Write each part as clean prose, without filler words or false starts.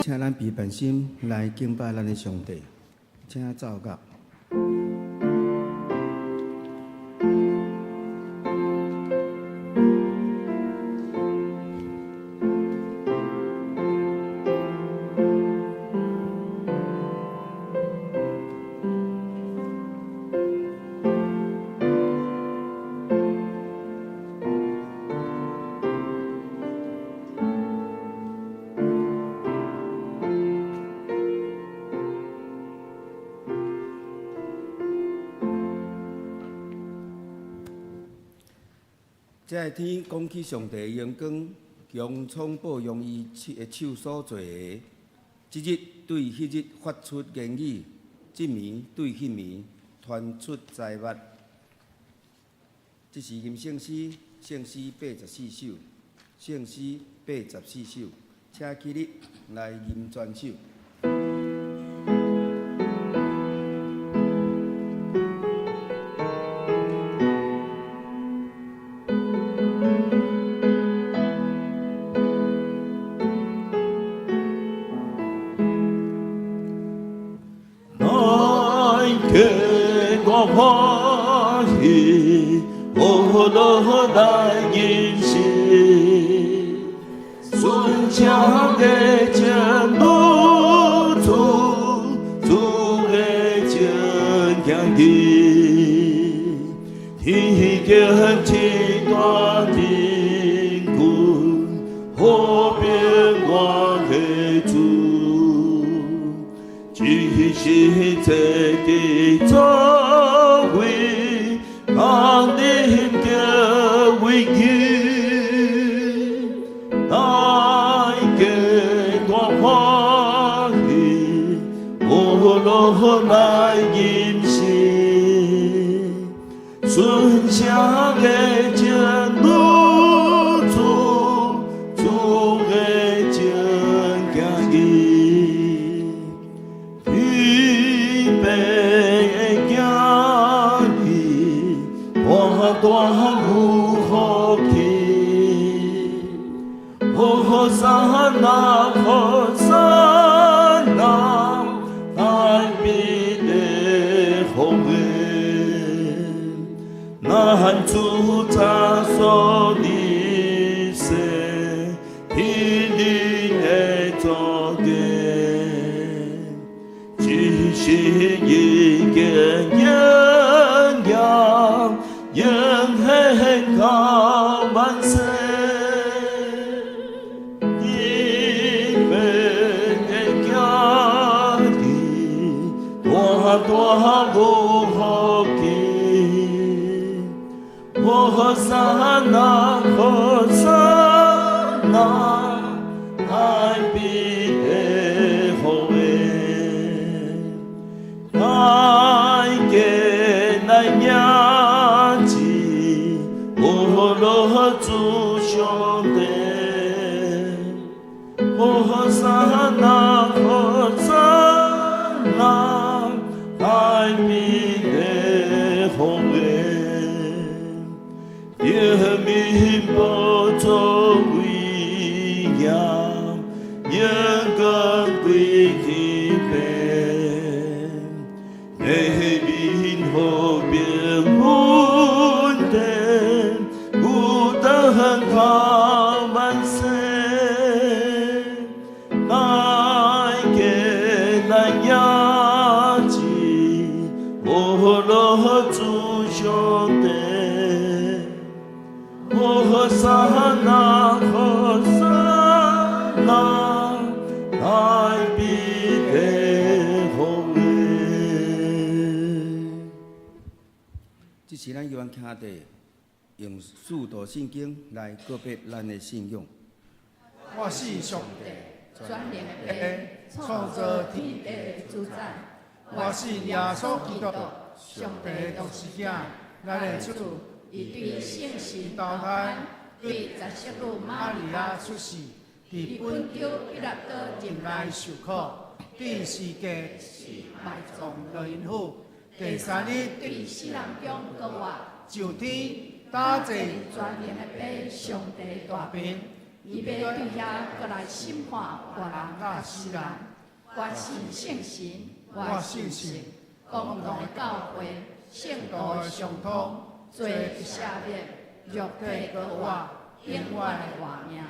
請咱閉辦心來敬拜咱的上帝，請奏樂。這个天講起上帝的榮光，強創報用伊的手所做的，這日對彼日發出言語，這暝對彼暝傳出知物。這是吟聖詩，聖詩八十四首，聖詩八十四首，請起立來吟全首。來給我歡喜，和樂來迎接，順暢的前路，主主的前行去，天見這大人君，和平我的主。只是這的作為，降臨的危機，來給我歡喜，和樂來迎接，順暢的前路，主主的前行去。預備的行義，大大有福氣。和散那，和散那，大美的豐年，咱主早所立誓，天靈的作家。只是一個營養，永恆到萬世。預備的行義，大大有福氣。和散那，和散那，大美的福氣。來給來迎接，和樂主上帝。和散那，和散那，大美的福氣。得民寶座威嚴，榮光歸天父。地面和平穩定，有等到萬世。來給來迎接，和樂主上帝。和散那，和散那，大美的福氣。這是咱猶原徛佇用使徒信經來告別咱的信仰。我信上帝，全能的創造天地的主宰，我信耶穌基督，上帝的獨生子，咱的主，伊對聖神投胎，對十聖女瑪瑪利利亞亞出世，佇佇本丟彼拉多任內內受苦，釘十字架埋葬，落陰府，第三日對死人中復活，上天，搭坐全能的父上帝大大邊，伊欲對遐閣來審判活人佮死人。我信聖神，我信聖公同的教會，聖徒的相通，罪的赦免，肉體復活，永遠的活命。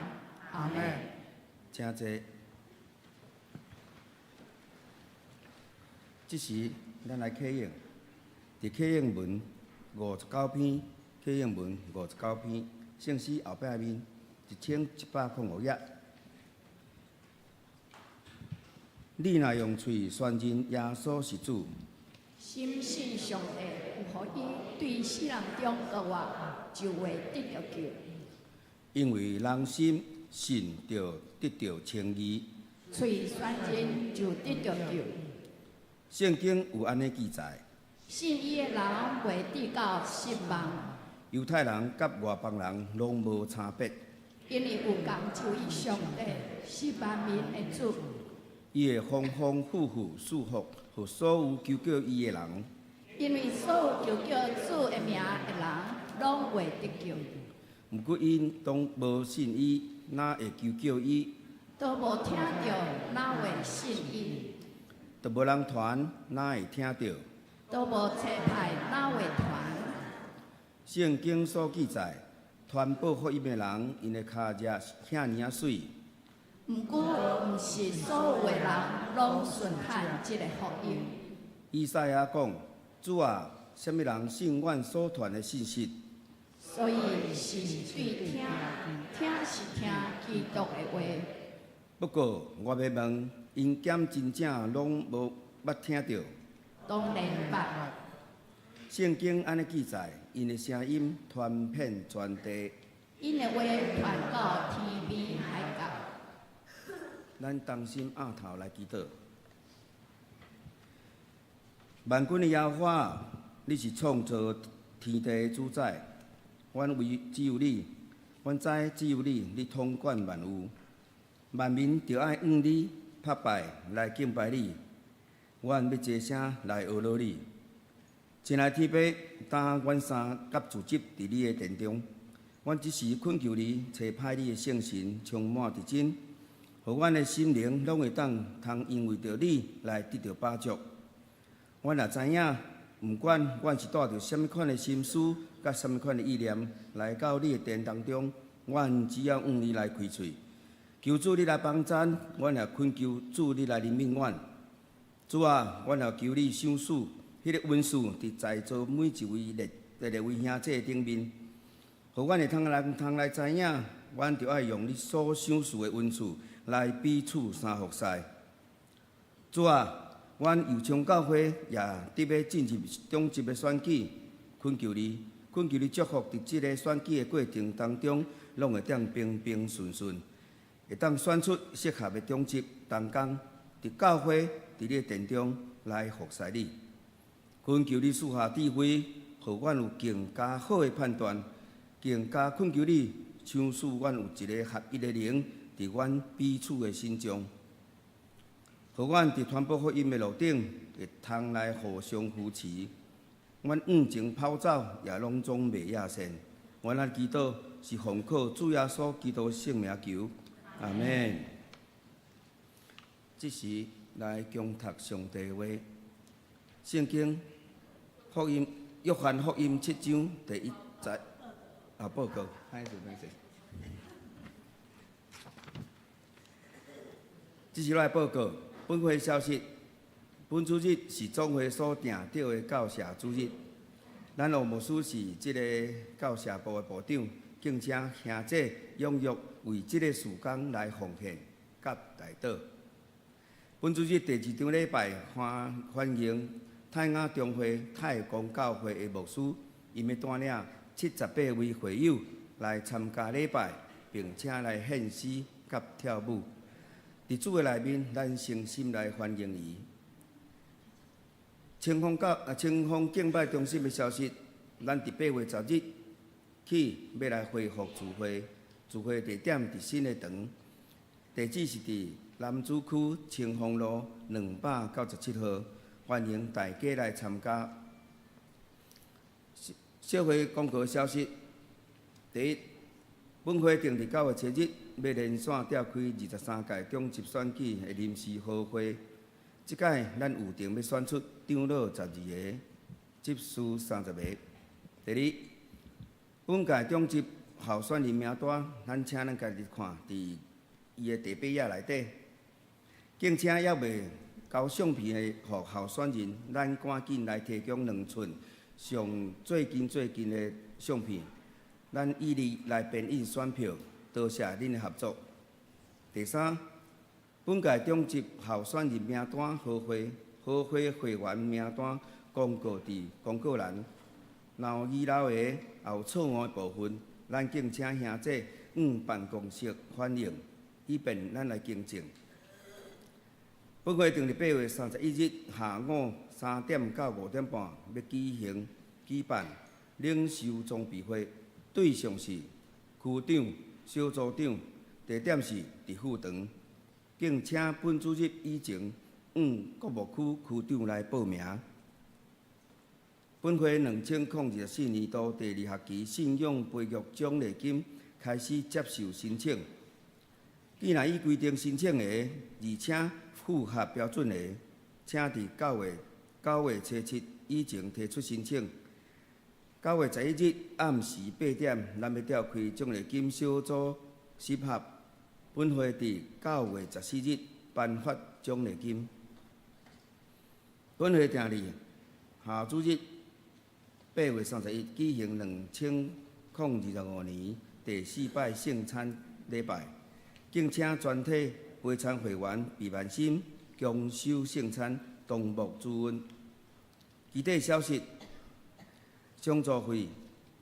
阿門。請坐。這時，咱來啟應，佇啟應文59篇，啟應文五十九篇，聖詩後壁面1105頁。你若用喙宣認耶穌是主，深信上帝有予伊對死人中復活，就會得著救。因為人心信就得著稱義，喙宣認就得著救。聖經有按呢記載：信伊的人袂致到失望。猶太人佮外邦人攏無差別，因為有仝一位上帝，是萬民的主。伊會豐豐富富賜福予所有求叫伊的人。因為所有求叫主的名的人，攏會得救。毋過𪜶都無信伊，哪會求叫伊？都無聽著，哪會信伊？都無人傳，哪會聽著？都無差派，哪會傳？聖經所記載，傳報福音的人，𪜶的跤跡遐爾仔媠。毋過，毋是所有的人攏順行這个福音。以賽亞講：主啊，啥物人信阮所傳的信息？所以是對聽，聽是聽基督的話。不過，我欲問，𪜶敢真正攏無捌聽著？當然捌。聖經按呢記載，𪜶的聲音傳遍全地。𪜶的話傳到天邊海角。咱同心徼頭來祈禱。萬軍的耶和華，你是創造天地的主宰，阮唯只有你，阮知只有你，你統管萬有，萬民著愛向你拍拜來敬拜你。阮欲齊聲來呵咾你。親愛天父，今阮三佮聚集佇你的殿中，阮這時懇求你，差派你的聖神充滿佇真，予阮的心靈攏會當通因為著你來得著飽足。阮也知影，毋管阮是帶著啥物款的心思，佮啥物款的意念來到你的殿當中，阮只要向你來開喙，求主你來幫贊，阮也懇求主你來憐憫阮。主啊，阮也求你賞賜彼个恩賜，佇在座每一位列位兄弟頂面，予阮會通來通來知影，阮著愛用你所賞賜的恩賜來彼此相服侍。主啊，阮右昌教會也得欲進入長執的選舉，懇求你，懇求你祝福佇這个選舉的過程當中，攏會當平平順順，會當選出適合的長執同工，佇教會佇你的殿中來服侍你。懇求你賜下智慧，予阮有更加好的判斷，更加懇求你賞賜阮有一个合一的靈，佇阮彼此的心中，予阮佇傳播福音的路頂會通來互相扶持。阮向前跑走也攏總袂野散。阮來祈禱是奉靠主耶穌基督聖名求，阿門。這時來恭讀上帝話，聖經福音約翰福音七章第一節啊，報告，歹勢歹勢。這時來報告本會消息。本主日是總會所定著的教社主日。咱吳牧師是這个教社部的部長，敬請兄弟踴躍為這个事工來奉獻佮代禱。本主日第二場禮拜歡歡迎泰雅中會泰公教會的牧師，𪜶欲帶領78位會友來參加禮拜，並且來獻詩佮跳舞。佇主的內面，咱誠心來歡迎伊。清風教啊，清風敬拜中心的消息，咱佇8月10日起欲來恢復聚會，聚會地點佇新的堂，地址是佇楠梓區清風路297號，歡迎大家來參加。社會廣告消息：第一，本會定佇9月7日欲連線召開23屆長執選舉的臨時合會。這擺咱有定欲選出長老12個，執事30個。第二，本屆長執候選人名單，咱請咱家己看，佇伊的地八頁內底。敬請猶未交相片的予候選人，咱趕緊來提供兩寸上最近最近的相片，咱以利來編印選票。多謝恁的合作。第三，本屆長執候選人名單合會合會會員名單公告佇公告欄，若有遺漏的，也有錯誤的部分，咱敬請兄姐向辦公室反映，以便咱來更正。本會定佇8月31日下午3點到5點半，欲舉行舉辦領袖裝備會，對象是區長、小組長，地點是佇副堂。敬請本主日以前，向各牧區區長來報名。本會2024年度第二學期信仰培育獎勵金開始接受申請。既若依規定申請的，而且符合標準的，請佇9月9月初7以前提出申請。9月11日暗時8點，咱欲召開獎勵金小組審核。本會佇9月14日頒發獎勵金。本會定佇下主日8月31舉行2025年第四擺聖餐禮拜，敬請全體陪餐會員備萬心，共守聖餐，同牧主恩。其他消息，相助會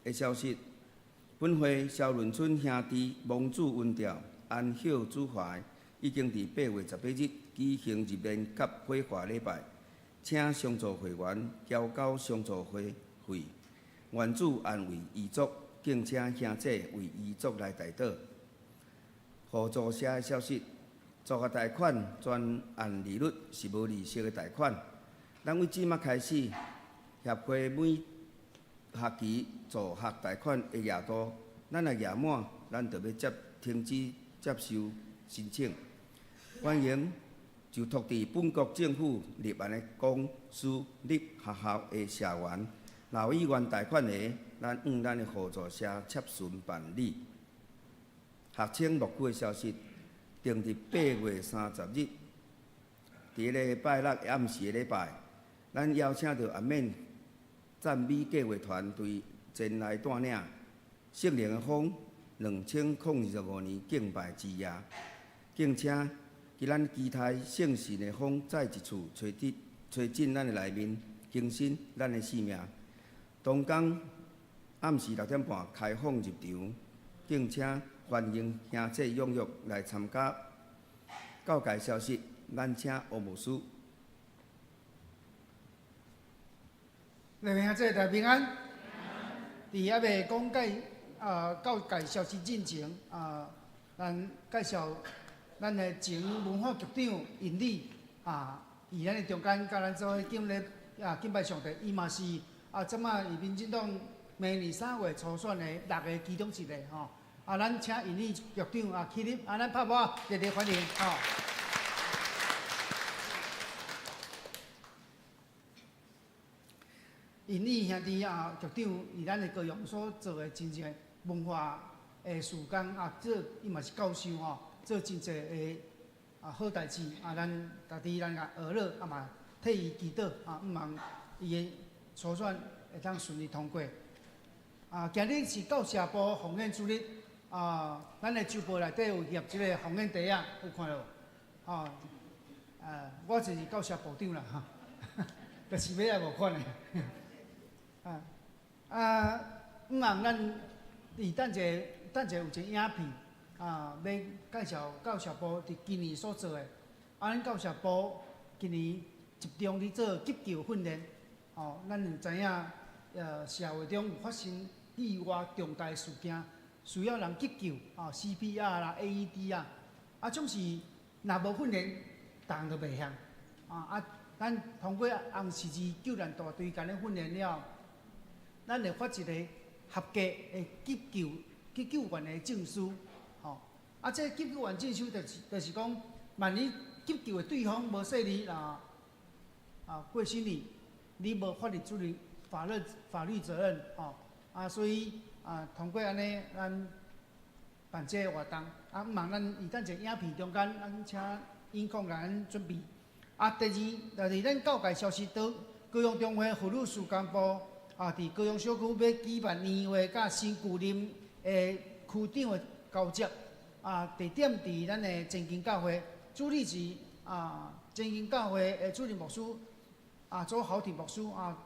的消息，本會蕭崙村兄弟蒙主恩召安孝主懷，已經佇8月18日舉行入殮佮火化禮拜，請相助會員繳交相助會費，願主安慰遺族，敬請兄姐為遺族來代禱。互助社的消息，助學貸款全按利率是無利息的貸款。咱對這馬開始，協會每學期助學貸款的額度，咱若額滿，咱就欲接停止接受申請。歡迎就讀佇本國政府立案的公私立學校的社員，若有意願貸款的，咱向咱的互助社洽詢辦理。學青牧區的消息，定佇8月30日，佇禮拜六暗時的禮拜，咱邀請著阿免讚美計劃團隊前來帶領聖靈的風2025年敬拜之夜，敬請予咱期待聖神的風再一次吹進吹進咱的內面，更新咱的生命。當天暗時6點半開放入場，敬請歡迎兄弟踴躍來參加。教界消息，咱請歐牧師。各位兄弟大家平安。佇猶未講解啊，教界消息進前啊，咱介紹咱的前文化局長尹力啊，佇咱的中間，佮咱做伙敬禮啊，敬拜上帝。伊嘛是啊，這馬是民進黨明年3月初選的六个其中一个吼。啊，咱請尹力局長啊起立，啊，咱拍鼓熱烈歡迎吼。尹力兄弟啊，局長佇咱的高雄所做的真濟文化的事工啊，做伊嘛是教授吼，做真濟的啊好代誌啊，咱家己咱共學樂啊嘛替伊祈禱啊，向望伊的初選會當順利通過。啊，今日是教社部奉獻主日啊，咱的周報內底有貼這个奉獻袋仔，有看著無？吼，啊，我就是教社部長啦，哈，就是尾仔無款的。啊啊，向望咱佇等者等者有一个影片啊，欲介紹教社部佇今年所做的。啊，咱教社部今年集中佇做急救訓練，吼，咱有知影，社會中有發生意外重大事件，需要人急救，啊，CPR 啦、AED 啊，啊，總是若無訓練，逐項都袂曉。啊啊，咱通過紅十字救難大隊共咱訓練了。咱會發一个合格的急救急救員的證書，吼。啊，這急救員證書就是講，萬一急救的對方無細膩啊啊過身去，你無法律處理法律責任吼。啊，所以啊，通過按呢，咱辦這个活動，啊，毋茫咱佇等一个影片中間，咱請音控共咱準備。啊，第二，就是咱教界消息，到高雄中會婦女事工部啊，佇高雄小區欲舉辦年會佮新舊任的區長的交接。啊，地點佇咱的前進教會，主理是啊，前進教會的主任牧師啊，周豪庭牧師啊。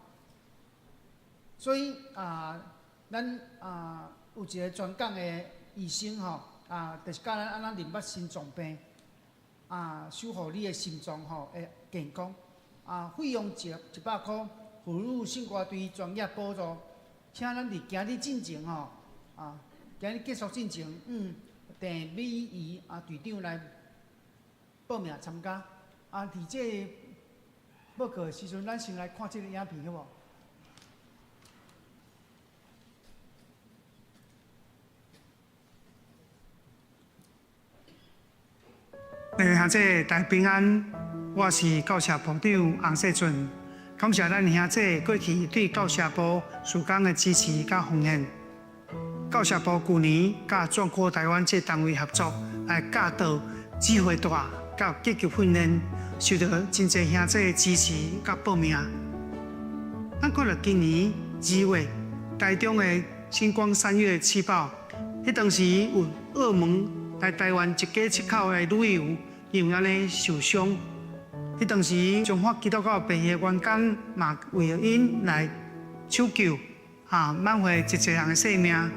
所以啊，咱啊有一個專港的醫生吼，啊，就是教咱按怎認捌心臟病，啊，守護你的心臟吼的健康。啊，費用100箍，婦女聖歌隊專業補助，請咱佇今日進前吼，啊，今日結束進前，鄭美儀啊隊長來報名參加。啊，佇這個報告的時陣，咱先來看這個影片，好無？兄弟大家平安，我是教社部長洪世俊。感謝咱兄弟過去對教社部事工的支持佮奉獻。教社部舊年佮壯闊台灣這單位合作，來教導指揮帶佮急救訓練，受到真濟兄弟的支持佮報名。咱看著今年2月，台中的新光三越氣爆，彼當時有澳門來台灣一家七口來旅遊，因為按呢受傷。彼當時中華基督教病院的員工嘛為著𪜶來搶救，啊，挽回一濟人的性命。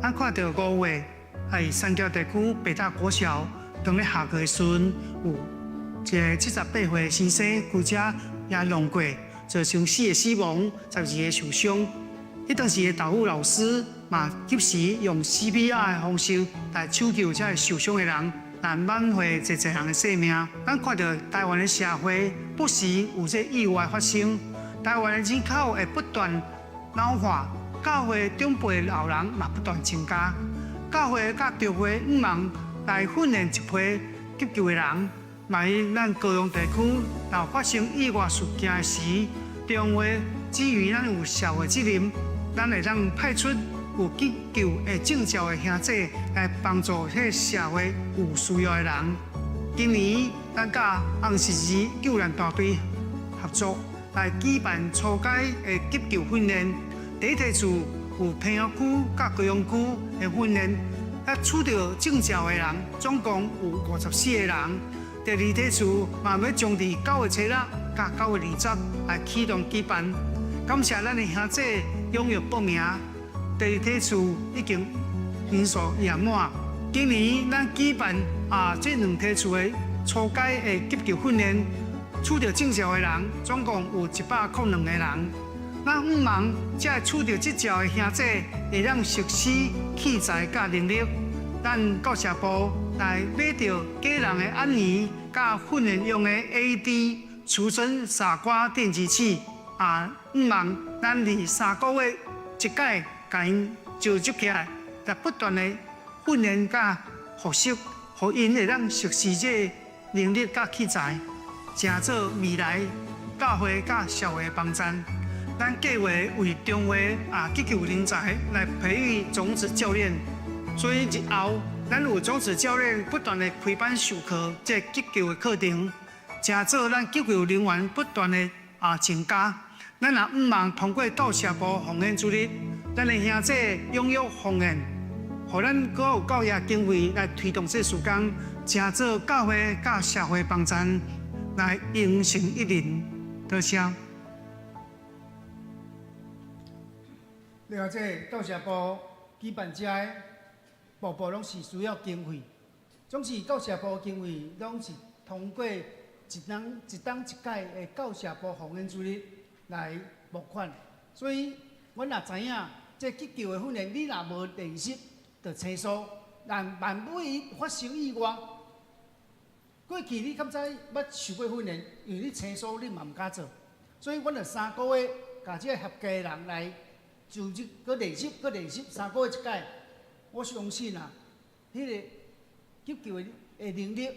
咱看著5月，佇三峽地區北大國小，當咧下課的時陣，有一个78歲的先生開車也弄過，造成4个死亡，12个受傷。彼當時的導護老師嘛，及時用 CPR 的方式來搶救這个受傷的人，來挽回濟濟人的性命。咱看著台灣的社會不時有這意外發生，台灣的人口會不斷老化，教會長輩老人嘛不斷增加，教會佮教會向望來訓練一批急救的人，萬一咱高雄地區若發生意外事件的時，中會基於咱有社會責任，咱會當派出有急救的證照的兄弟來幫助彼個社會有需要的人。今年咱佮紅十字救援大隊合作，來舉辦初階的急救訓練。第一梯次有平陽區佮高雄區的訓練，啊取得證照的人總共有54個人。第二梯次嘛欲將佇9月7日佮9月20來啟動舉辦。感謝咱的兄弟踴躍報名，第二梯次已經人數圓滿。今年咱舉辦啊這兩梯次的初階的急救訓練，取得證照的人總共有102個人。咱向望這个取得執照的兄弟會當熟悉器材佮能力，咱教社部來買著家人的按年佮訓練用的 AED 儲存傻瓜電擊器啊，向望咱佇3個月一擺共𪜶召集起來，來不斷的訓練佮學習，予𪜶會當熟悉這个能力佮器材，成做未來教會佮社會的幫贊。咱計劃為中會啊急救人才來培育種子教練，所以日後咱有種子教練不斷的開班授課，這急救的課程，成做咱急救人員不斷的啊增加。咱也向望通過教社部奉獻主日，咱的兄弟踴躍奉獻，予咱閣有夠額經費來推動這事工，成做教會佮社會幫贊，來榮神益人。多謝。另外，這教社部舉辦這个，步步攏是需要經費，總是教社部經費攏是通過一冬一冬一擺的教社部奉獻主日來募款，所以阮也知影，這急救的訓練，你若無練習，就生疏，但萬一發生意外，過去你敢知捌受過訓練，因為你生疏，你嘛毋敢做，所以阮就3個月，共這個合格的人來。就這閣練習，閣練習3個月一擺，我相信啊，彼個急救的能力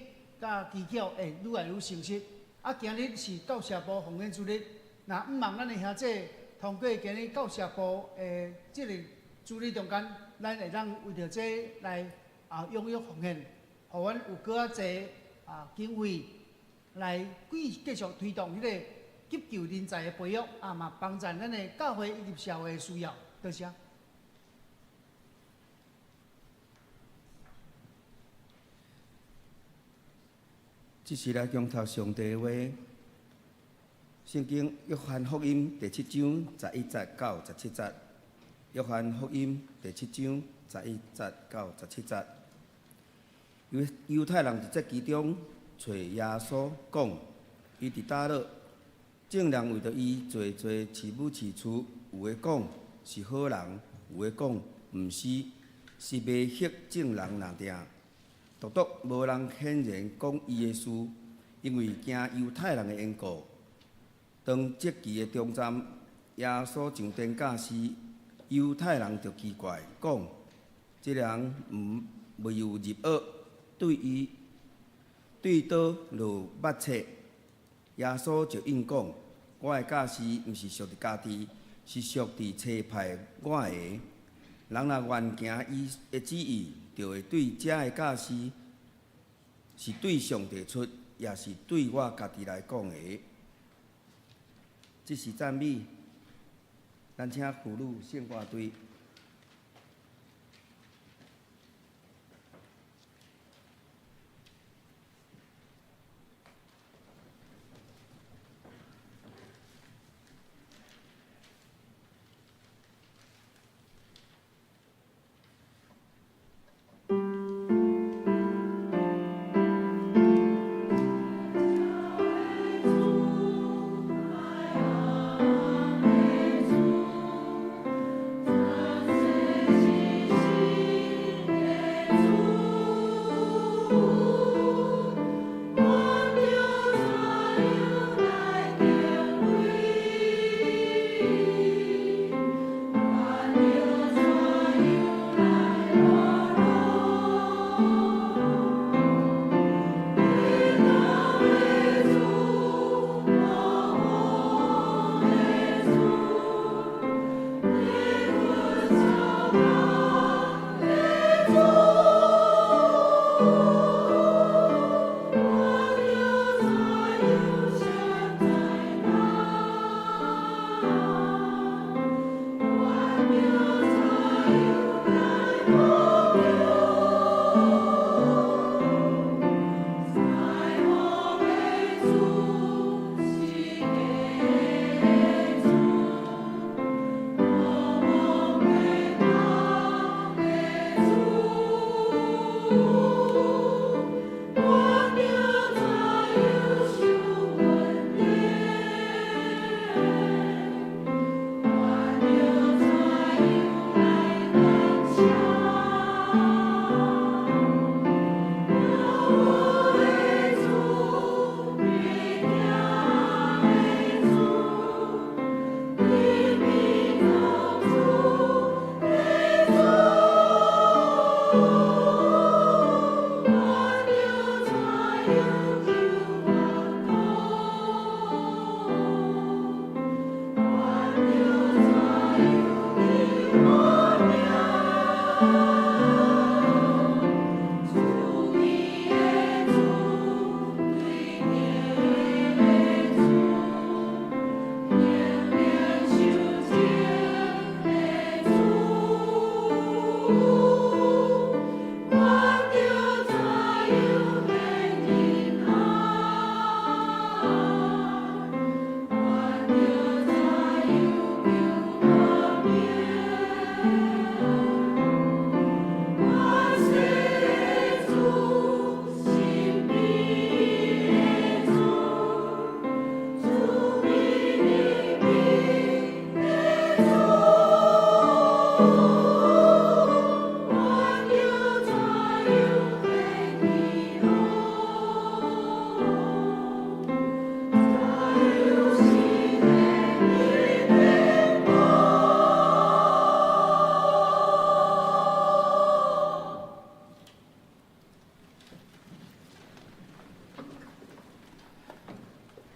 佮技巧會愈來愈成熟。啊，今日是教社部奉獻主日，若毋望咱的兄弟通過今日教社部的這個主日中間，咱會當為著這來踴躍奉獻，予阮有閣較濟經費來繼續推動彼個急救人才的培育，嘛幫助咱的教會以及社會的需要。多謝。這時來恭讀上帝的話，聖經約翰福音第七章十一節到十七節。約翰福音第七章十一節到十七節。猶猶太人佇這其中揣耶穌講，伊佇佗落，眾人為著伊濟濟飼母飼厝，有的講是好人，有的講毋是，是袂嚇眾人若定。獨獨無人顯然講伊的事，因為驚猶太人的緣故。當節期的終站，耶穌上殿教時，猶太人就奇怪，講：這人毋未有入惡，對伊對刀落目冊。耶穌就應講：我的教示毋是屬佇家己，是屬佇差派我的。人若願行伊的旨意，就會對這个教示是對上帝出，抑是對我家己來講的。這是讚美，咱請婦女聖歌隊。主。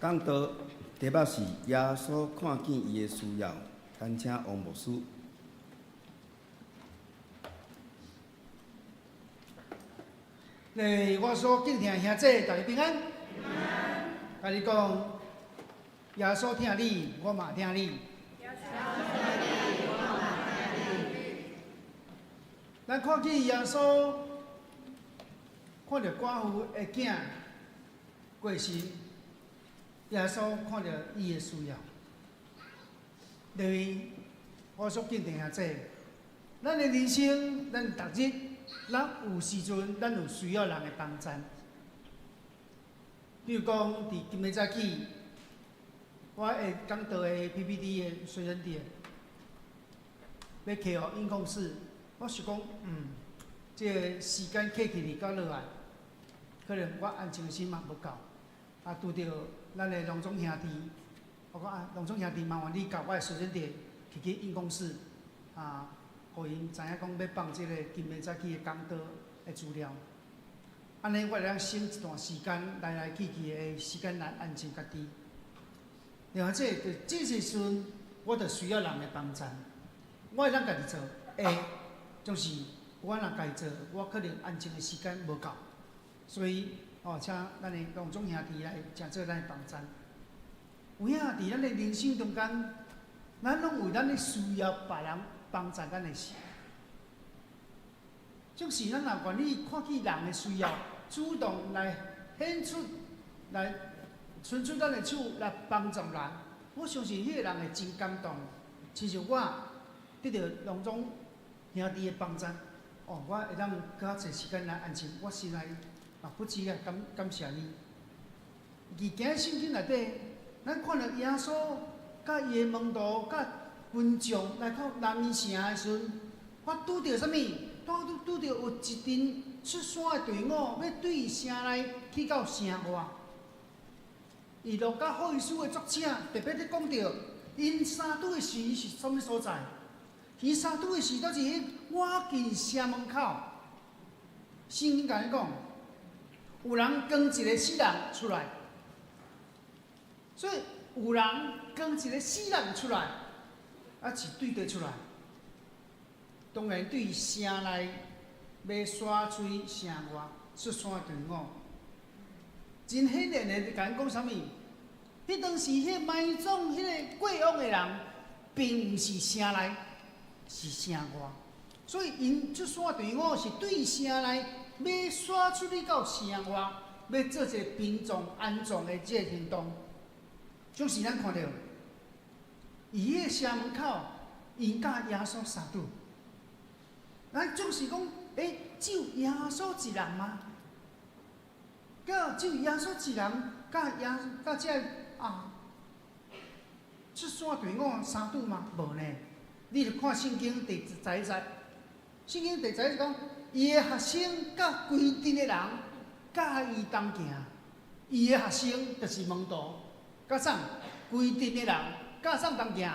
講道題目是耶穌看見伊的需要，咱請王牧師。來，我所敬疼兄姊，大家平安。共你講，耶穌疼你，我嘛疼你。咱看見耶穌，看著寡婦的囝過身，耶穌看著伊的需要。因為我所敬疼兄姊，咱的人生，咱逐日，咱有時陣，咱有需要人的幫贊。比如講，佇今日早起，我會講道的 PPT 的隨身碟，欲寄予音控室，我想講，這个時間客去哩到落來，可能我安靜心嘛無夠，啊，拄著咱的龍總兄弟，我講啊，龍總兄弟，麻煩你共我的隨身碟寄去音控室，啊，予𪜶知影講欲放這个今日早起的講道的資料。按呢，我會當省一段時間來來去去的時間來安靜家己。另外，這就這時陣，我就需要人的幫贊。我會當家己做，會，總是我若家己做，我可能安靜的時間無夠，所以哦，請咱的龍總兄弟來誠做咱的幫贊。有影佇咱的人生中間，咱攏有咱的需要別人幫贊咱的時。總是咱若願意看見人的需要，主動來獻出、來伸出咱的手來幫助人，我相信彼個人會真感動。親像我得著龍總兄弟的幫贊，哦，我會當較濟時間來安靜，我心內嘛不止啊感感謝伊。佇今日聖經內底，咱看著耶穌佮伊的門徒佮群眾來到拿因城的時陣，我拄著啥物？拄拄拄著有一陣出山的隊伍，欲對城內去到城外。伊路加福音書的作者特別咧講著，𪜶相拄的時是啥物所在？𪜶相拄的時，都是彼倚近城門口。聖經共你講，有人扛一个死人出來，所以有人扛一个死人出來，啊是對佗出來？當然對城內欲徙出城外出山隊伍，真顯然的，共𪜶講啥物？彼當時，彼埋葬彼个過往的人，並毋是城內，是城外，所以𪜶出山隊伍是對城內欲徙出去到城外，欲做一个殯葬安葬的這个行動。總是咱看著，佇彼个城門口，𪜶佮耶穌相拄。咱總是講，欸，只有耶穌一人嗎？佮只有耶穌一人，佮耶佮這个啊出山隊伍相拄嗎？無呢。你著看聖經第十一節，聖經第十一節講，伊的學生佮規陣的人佮伊同行，伊的學生就是門徒，佮啥？規陣的人佮啥同行？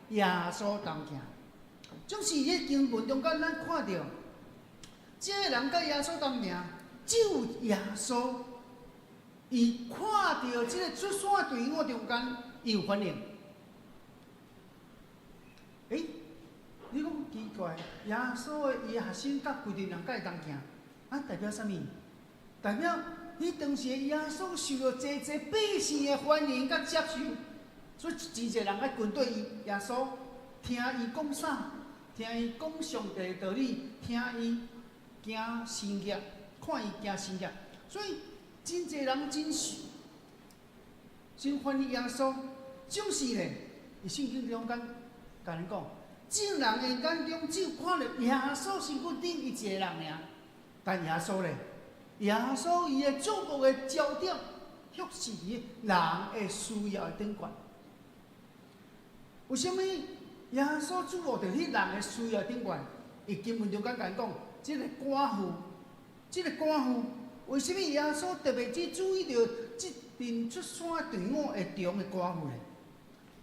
耶穌同行。總是佇經文中間，咱看著，這个人佮耶穌同行，只有耶穌，伊看著這个出山隊伍中間，伊有反應。欸，你講奇怪，耶穌的伊的學生佮規陣人佮伊同行，啊，代表啥物？代表彼當時的耶穌受著濟濟百姓的歡迎佮接受，所以真濟人愛跟綴伊耶穌，聽伊講啥？聽伊講上帝的道理，聽伊行神蹟，看伊行神蹟，所以真濟人真真歡喜耶穌。總是咧，佇聖經中間共咱講，眾人的眼中只有看著耶穌身軀頂伊一个人爾，但耶穌咧，耶穌伊的注目的焦點，卻是佇人的需要的頂懸。為啥物？耶穌注目佇彼人的需要頂懸，伊經文中間共咱講，這个寡婦，這个寡婦，為啥物耶穌特別去注意著這陣出山隊伍的中的寡婦呢？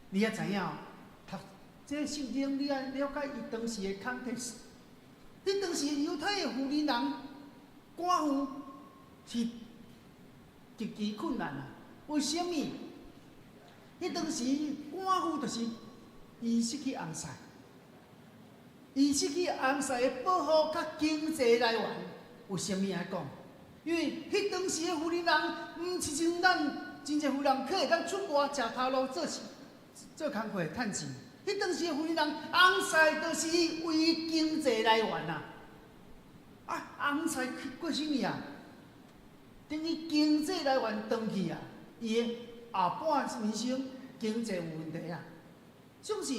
你愛知影，讀這聖經，你愛了解伊當時的 context。彼當時猶太的婦人人寡婦是極其困難啊！為啥物？彼當時寡婦就是伊失去翁婿，伊失去翁婿的保護佮經濟來源，有啥物愛講？因為彼當時的婦人，毋是像咱真濟婦人，可會當出外食頭路做事、做工課趁錢。彼當時的婦人，翁婿就是伊唯一經濟來源啊！啊，翁婿過身去啊，等於經濟來源斷去啊，伊的後半人生經濟有問題啊，總是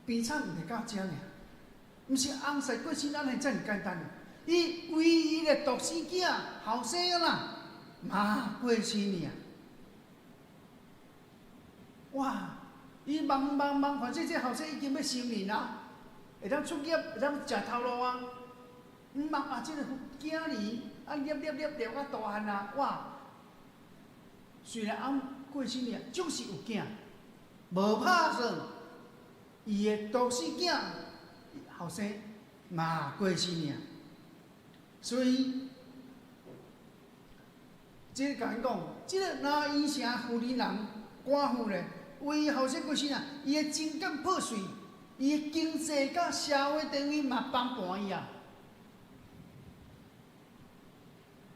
悲慘毋是到遮爾，毋是翁婿過身按呢遮爾簡單。伊唯一的獨生囝後生啦，嘛過身去啊！哇！伊望望望，反正這後生已經欲成年啊，會當出業，會當食頭路啊。毋望啊，這個囝兒啊，粒粒粒粒啊大漢啊，哇！雖然翁過身去啊，總是有囝，無拍算，伊的獨生囝後生嘛過身去啊。所以，這個共𪜶講，這個拿因城婦人人寡婦咧，為後生過身啊，伊的情感破碎，伊的經濟佮社會地位嘛崩盤伊啊。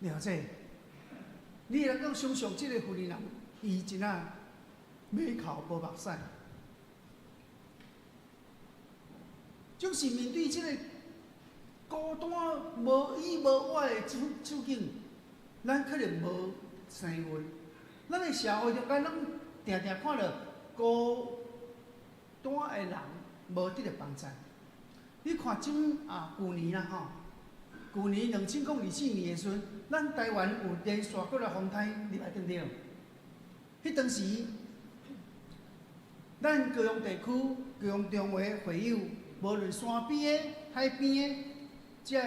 了解？你會當想象這個婦人人，伊真正欲哭無目屎，總是面對這個孤單無依無倚的處處境，咱可能無生運。咱的社會中間，攏定定看著孤單的人無得著幫助。你看這啊，舊年啦吼，舊年2024年的時陣，咱台灣有連續閣來風颱入來，對毋對？彼當時，咱高雄地區、高雄中華會友，無論山邊的、海邊的，這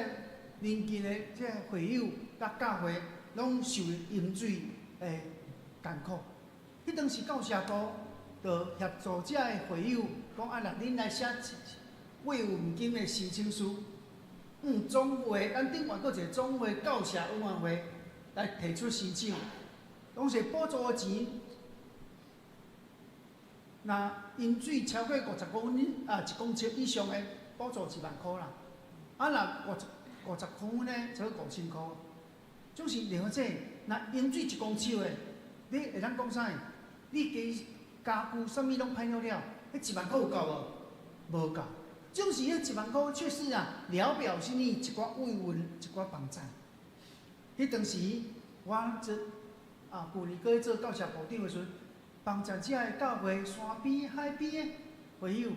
鄰近的這會友佮教會，攏受淹水的艱苦。彼當時教社部就協助這个會友，講啊，若恁來寫慰問金的申請書，總會，咱頂懸閣一個總會教社委員會來提出申請，當時補助的錢，若淹水超過50公分啊，1公尺以上的補助1萬箍啦。啊，若50公分呢，才5000箍。總是了解，若淹水1公尺的，你會當講啥？你家家具啥物攏歹了了，彼1萬箍有夠無？無夠。總是彼1萬箍卻是啊，聊表心意，一寡慰問，一寡幫助。彼當時我做啊，舊年閣做教社部長的時陣，幫助遮个教會山邊海邊的會友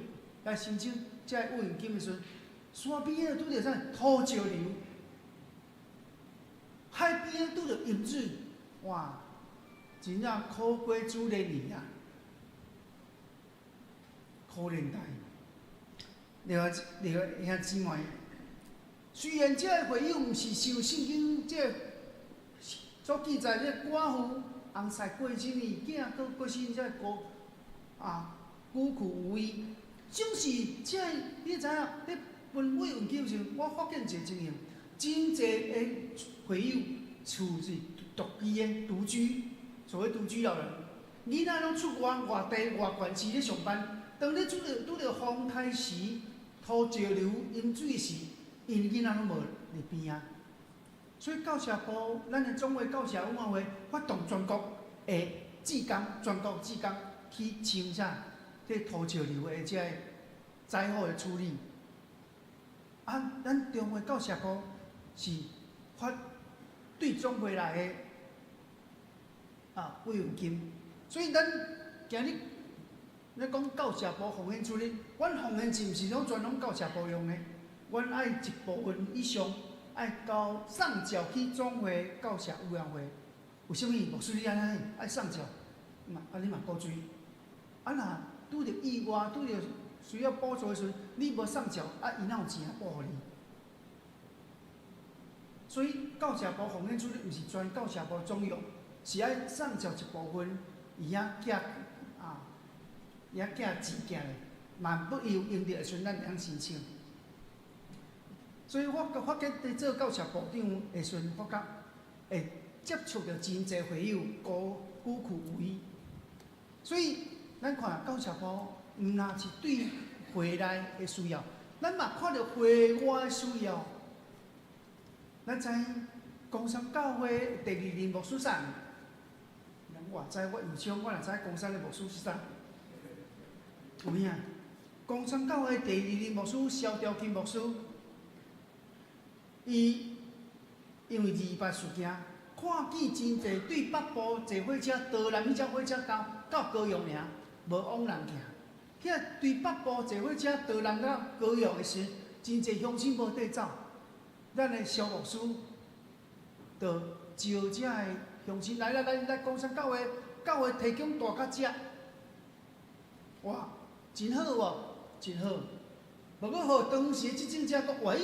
來申請遮个慰問金的時陣，山邊的拄著啥土石流，海邊的拄著淹水，哇！真正苦過主連年啊，可憐代。另外，另外兄姊妹，雖然這个會友毋是像聖經這個所記載，這個寡婦翁婿過身去，囝閣過身，這個孤啊孤苦無依，總是這個你知影？咧分慰問金時，我發現一個情形，真濟的會友厝是獨居的獨居，所謂獨居老人，囡仔攏出外外地外縣市咧上班，當咧拄著風颱時，土石流淹水時，𪜶囡仔攏無佇邊仔。所以教社部，咱的總會教社委員會發動全國的志工，全國志工去清啥？這土石流的這個災禍的處理。啊，咱中華教社部是發對總會來的啊慰問金，所以咱今日咧講教社部奉獻主日，阮奉獻錢毋是攏全攏教社部用的，阮愛一部分以上愛交送繳去總會教社委員會。為啥物牧師你按呢愛送繳？嘛啊你嘛古錐，啊若拄著意外，拄著需要補助的時陣，你無送繳，啊伊哪有錢來補予你？所以教社部奉獻主日毋是全教社部總用，是愛送繳一部分，伊遐寄啊，伊遐寄錢寄來，萬不有用著的時陣，咱會當申請。所以我發覺佇做教社部長的時陣，發覺會接觸著真濟會友孤孤苦無依。所以咱看教社部，毋若是對會內的需要，咱嘛看著會外的需要。咱知岡山教會第二任牧師啥？我知，我唔想，我若知岡山的牧師是啥？有影？岡山教會第二任牧師蕭兆金牧師，伊因為二八事件，看見真濟對北部坐火車桃南彼隻火車到到高雄爾，無往南行。遐對北部坐火車桃南到高雄的時，真濟鄉親無綴走。咱的蕭牧師就招遮的鄉親來來來來，岡山教會教會提供大甲食，哇，真好無？真好。無過予當時的執政者講，喂，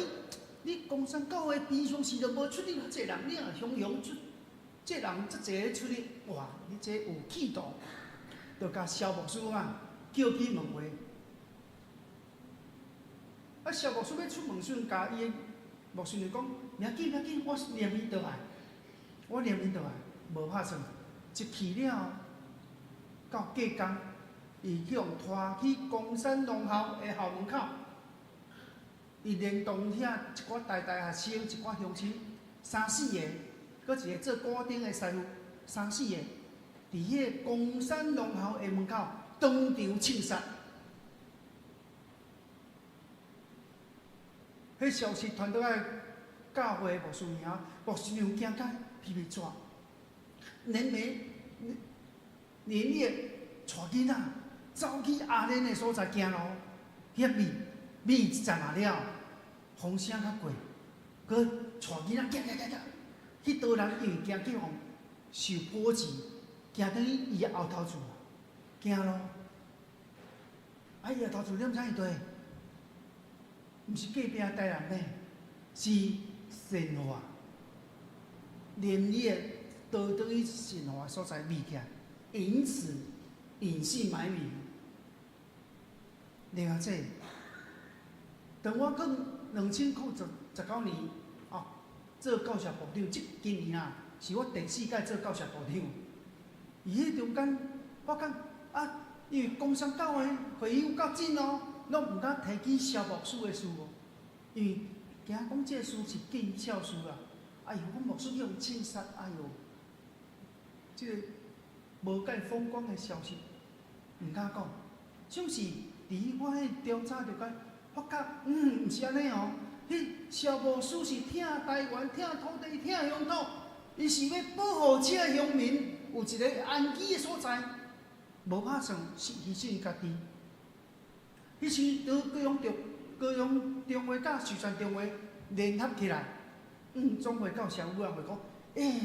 你岡山教會平常時都無出入遐濟人，你若雄雄出，這人遮濟咧出入，哇，你這有企圖，就共蕭牧師啊叫去問話。啊，蕭牧師欲出門時陣，共伊的牧師娘講：袂要緊，袂要緊，我念伊倒來，我念伊倒來，無拍算。一去了，到隔工，伊去予拖去岡山農校的校門口，伊連同遐一寡台大學生、一寡鄉親，三四個，閣一個做鼓頂的師傅，三四個，佇彼個岡山農校的門口當場槍殺。彼消息傳倒來教會牧師娘，牧師娘驚甲皮皮掣，連暝連夜帶囡仔走去阿蓮的所在行路，遐覕覕一陣仔了，風聲較過，閣帶囡仔行行行行，彼桌人因為驚去予受波及，行轉去伊的後頭厝，行路，啊伊後頭厝你毋知佇佗？毋是隔壁台南的，是善化，連夜逃轉去善化所在覕起來，因此隱姓埋名。另外這，當我講2019年哦，做教社部長，這今年啊，是我第四屆做教社部長。佇彼中間，我講啊，因為岡山教會會友較緊哦。攏毋敢提起蕭牧師的事哦，因為驚講這個事是見笑事啦。哎喲，阮牧師去予槍殺，哎喲，這個無間風光的消息，毋敢講。總是佇我彼調查就講，發覺毋是按呢哦。彼蕭牧師是疼台灣、疼土地、疼鄉土，伊是欲保護這鄉民有一個安居的所在，無拍算是犧牲家己。彼時，佇高雄中高雄中會佮壽山中會聯合起來，總會到社委員會講，欸，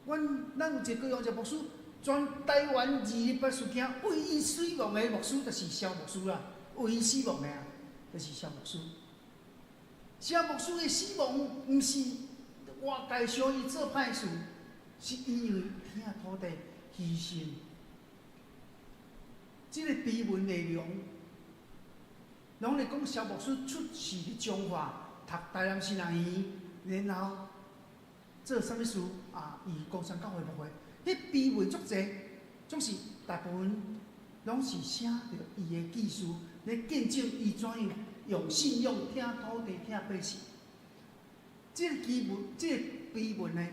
阮咱有一個高雄一個牧師，全台灣二二八事件唯一死亡的牧師，就是蕭牧師啦，唯一死亡的啊，就是蕭牧師。蕭牧師的死亡，毋是外界想伊做歹事，是因為疼土地犧牲。這個碑文內容。攏咧講蕭牧師出世佇彰化，讀台南神學院，然後做啥物事啊？伊岡山教會牧會，彼碑文足濟，總是大部分攏是寫著伊的記事，咧見證伊怎樣用信仰疼土地、疼百姓。這個碑文，這個碑文呢，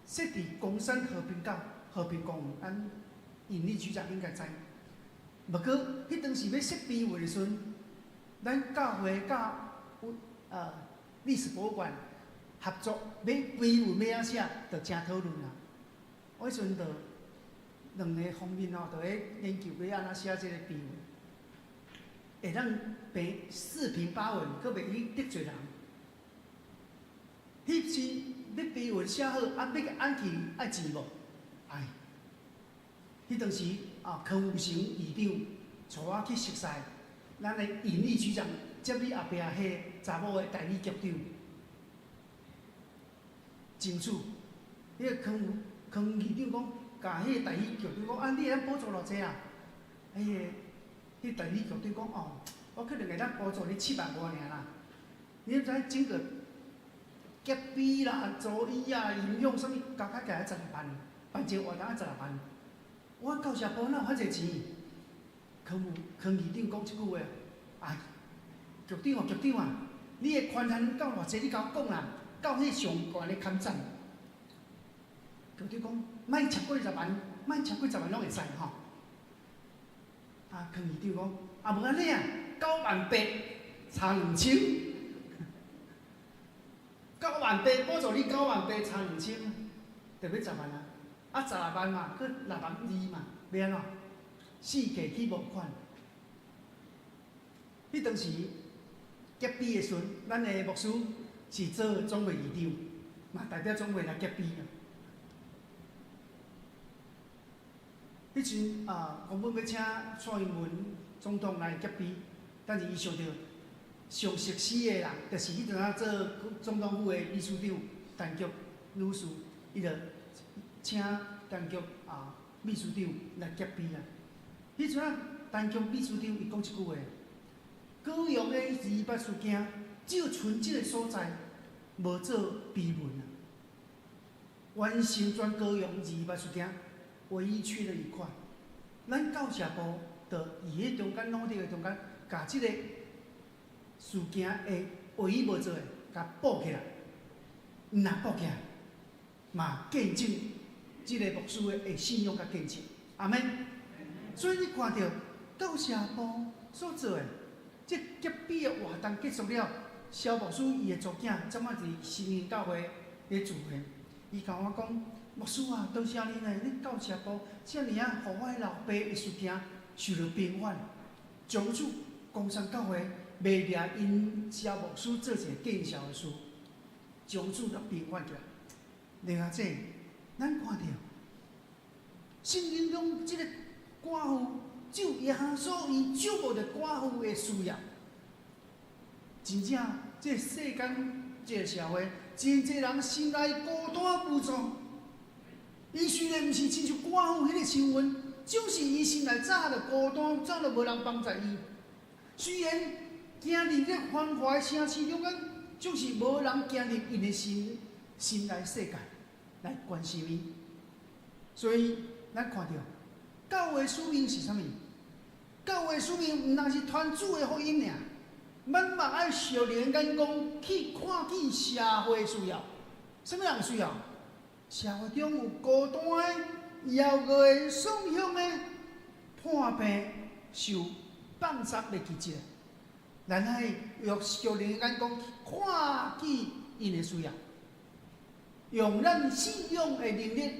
設佇岡山和平港和平公園，咱尹立局長應該知。毋過，彼當時欲設碑文的時陣，咱教會佮歷史博物館合作，欲碑文欲按怎寫，就誠討論啊。我彼陣就兩个方面吼，就咧研究欲按怎寫這個碑文，會當平四平八穩，閣袂去得罪人。彼時欲碑文寫好，啊，欲按去愛錢無？愛。彼當時啊，柯武成議長帶我去熟似。咱的尹立局長接你後壁彼个查某的代理局長，爭取，彼个康康議長講，共彼个代理局長講，啊，你會當補助偌濟啊？彼个彼代理局長講，哦，我可能會當補助你7萬5爾啦。你知整個隔壁啦、座椅啊、音響啥物，加起來十六萬，辦一個活動愛十六萬。我教社部哪有遐濟錢？康康議長講這句話，啊，局長啊，局長啊，你的權限到偌濟？你共我講啦，到彼上懸的坎站。局長講，莫超過十萬，莫超過十萬攏會使吼。啊，康議長講，啊無按呢啊，9萬8，差2000。九萬八補助你九萬八，差兩千，就欲十萬啊！啊，16萬嘛，閣6萬2嘛，欲按怎？四界去募款。彼當時結碑的時陣，咱的牧師是做總會議長，嘛代表總會來結碑啊。彼陣啊，原本欲請蔡英文總統來結碑，但是伊想著上熟悉的人，就是彼陣仔做總統府的秘書長陳菊女士，伊就請陳菊啊秘書長來結碑啦。彼陣仔陳菊秘書長伊講一句話：高雄的二八事件，只有賰這个所在無做碑文啊。完成全高雄二八事件，唯一缺了一塊。咱教社部就佇彼中間努力的中間，共這个事件的唯一無做的，共補起來。毋若補起來，嘛見證這个牧師的信仰佮見證。阿們。所以你看著教社部所做的，這結碑的活動結束了，蕭牧師伊的查某囝，這擺佇新營教會咧聚會，伊共我講，牧師啊，多謝你呢，你教社部遮爾啊，予我的老爸的事件受著平反，從此岡山教會袂掠𪜶蕭牧師做一个見笑的事，從此就平反起來。另外這，咱看著聖經中這个寡婦，只有耶穌伊觸摸著寡婦的需要。真正，這世間這个社會，真濟人心內孤單無助。伊雖然毋是親像寡婦彼个身份，總是伊心內早就孤單，早就無人幫助伊。雖然行入這繁華的城市中間，總是無人行入𪜶的心心內世界來關心伊。所以，咱看著教會使命是啥物？教會使命毋但是傳主的福音爾，咱嘛愛屬靈眼光去看見社會需要。啥物人需要？社會中有孤單的、枵餓的、喪鄉的、破病、受放逐袂記得。咱愛用屬靈眼光去看見𪜶的需要，用咱信仰的能力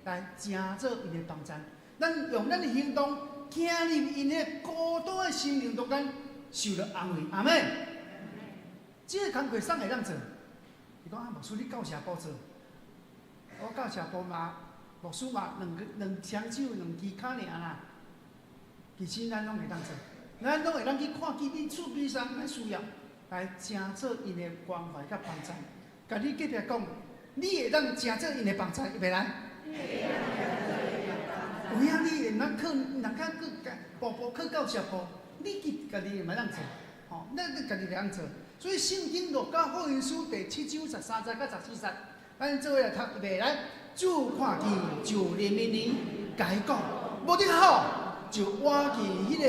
來成做𪜶的幫贊。咱用咱的行動行入𪜶的孤單的心靈中間，受著安慰。阿們。這个工課啥會當做？伊講啊，牧師你教社部做，我教社部嘛，牧師嘛，兩个兩雙手兩支跤爾啦。其實咱攏會當做，咱攏會當去看見恁厝邊上的需要，來成做𪜶的關懷佮幫贊。共你隔壁講，你會當成做𪜶的幫贊，預備來。有影你會當靠，毋通較閣步步靠教社部，你家己嘛會當做，吼，咱你家己會當做。所以聖經路加福音書第七章十三節到十四節，咱做伙來讀，預備來。主看見就憐憫伊，共伊講，無得哭，就倚近彼个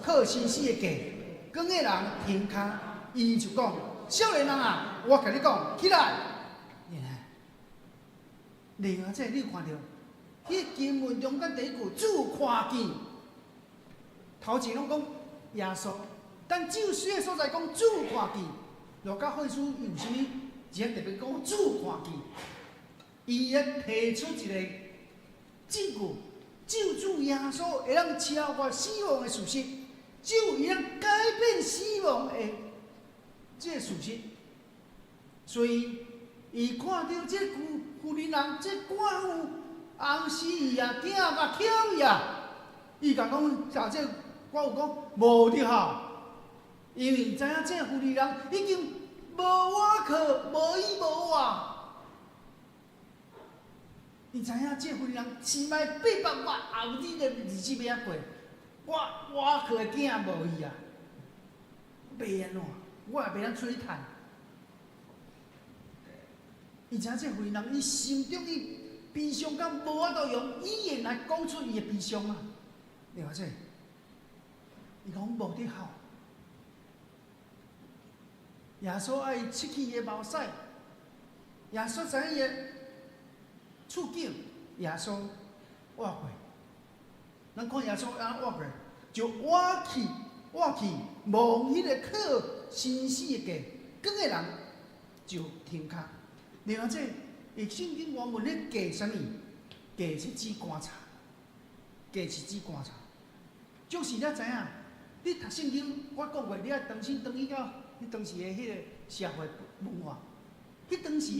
靠身死的架，扛的人停跤，伊就講：少年人啊，我共你講，起來！另外，這你有看著？彼經文中間第一句，主看見，頭前攏講耶穌，但救書的所在講主看見，路加福音書有啥物？而且特別講主看見，伊咧提出一個證據，救主耶穌會當超越死亡的事實，只有伊當改變死亡的這個事實，所以伊看著這個婦人，這寡婦。紅死伊啊，囝嘛捡伊啊，伊共講，啥這寡婦講無得吼，因為知影這婦人已經無倚靠，無依無倚。伊知影這婦人起碼800外後日的日子欲按怎過，我倚靠的囝無伊啊，欲按怎？我也袂當出去趁。伊知影這婦人，伊心中伊。悲傷到無法度用語言來講出伊的悲傷啊！你話這，伊講無得哭。耶穌愛拭去伊的目屎，耶穌知影伊的處境，耶穌活過。咱看耶穌按怎活過，就活去活去，摸彼個靠身死的架，扛的人就停跤。另外這，伊聖經原文咧架啥物？架是指棺材，架是指棺材。就是你知影，你讀聖經，我講過，你愛重新轉去到彼當時的彼個社會文化。彼當時，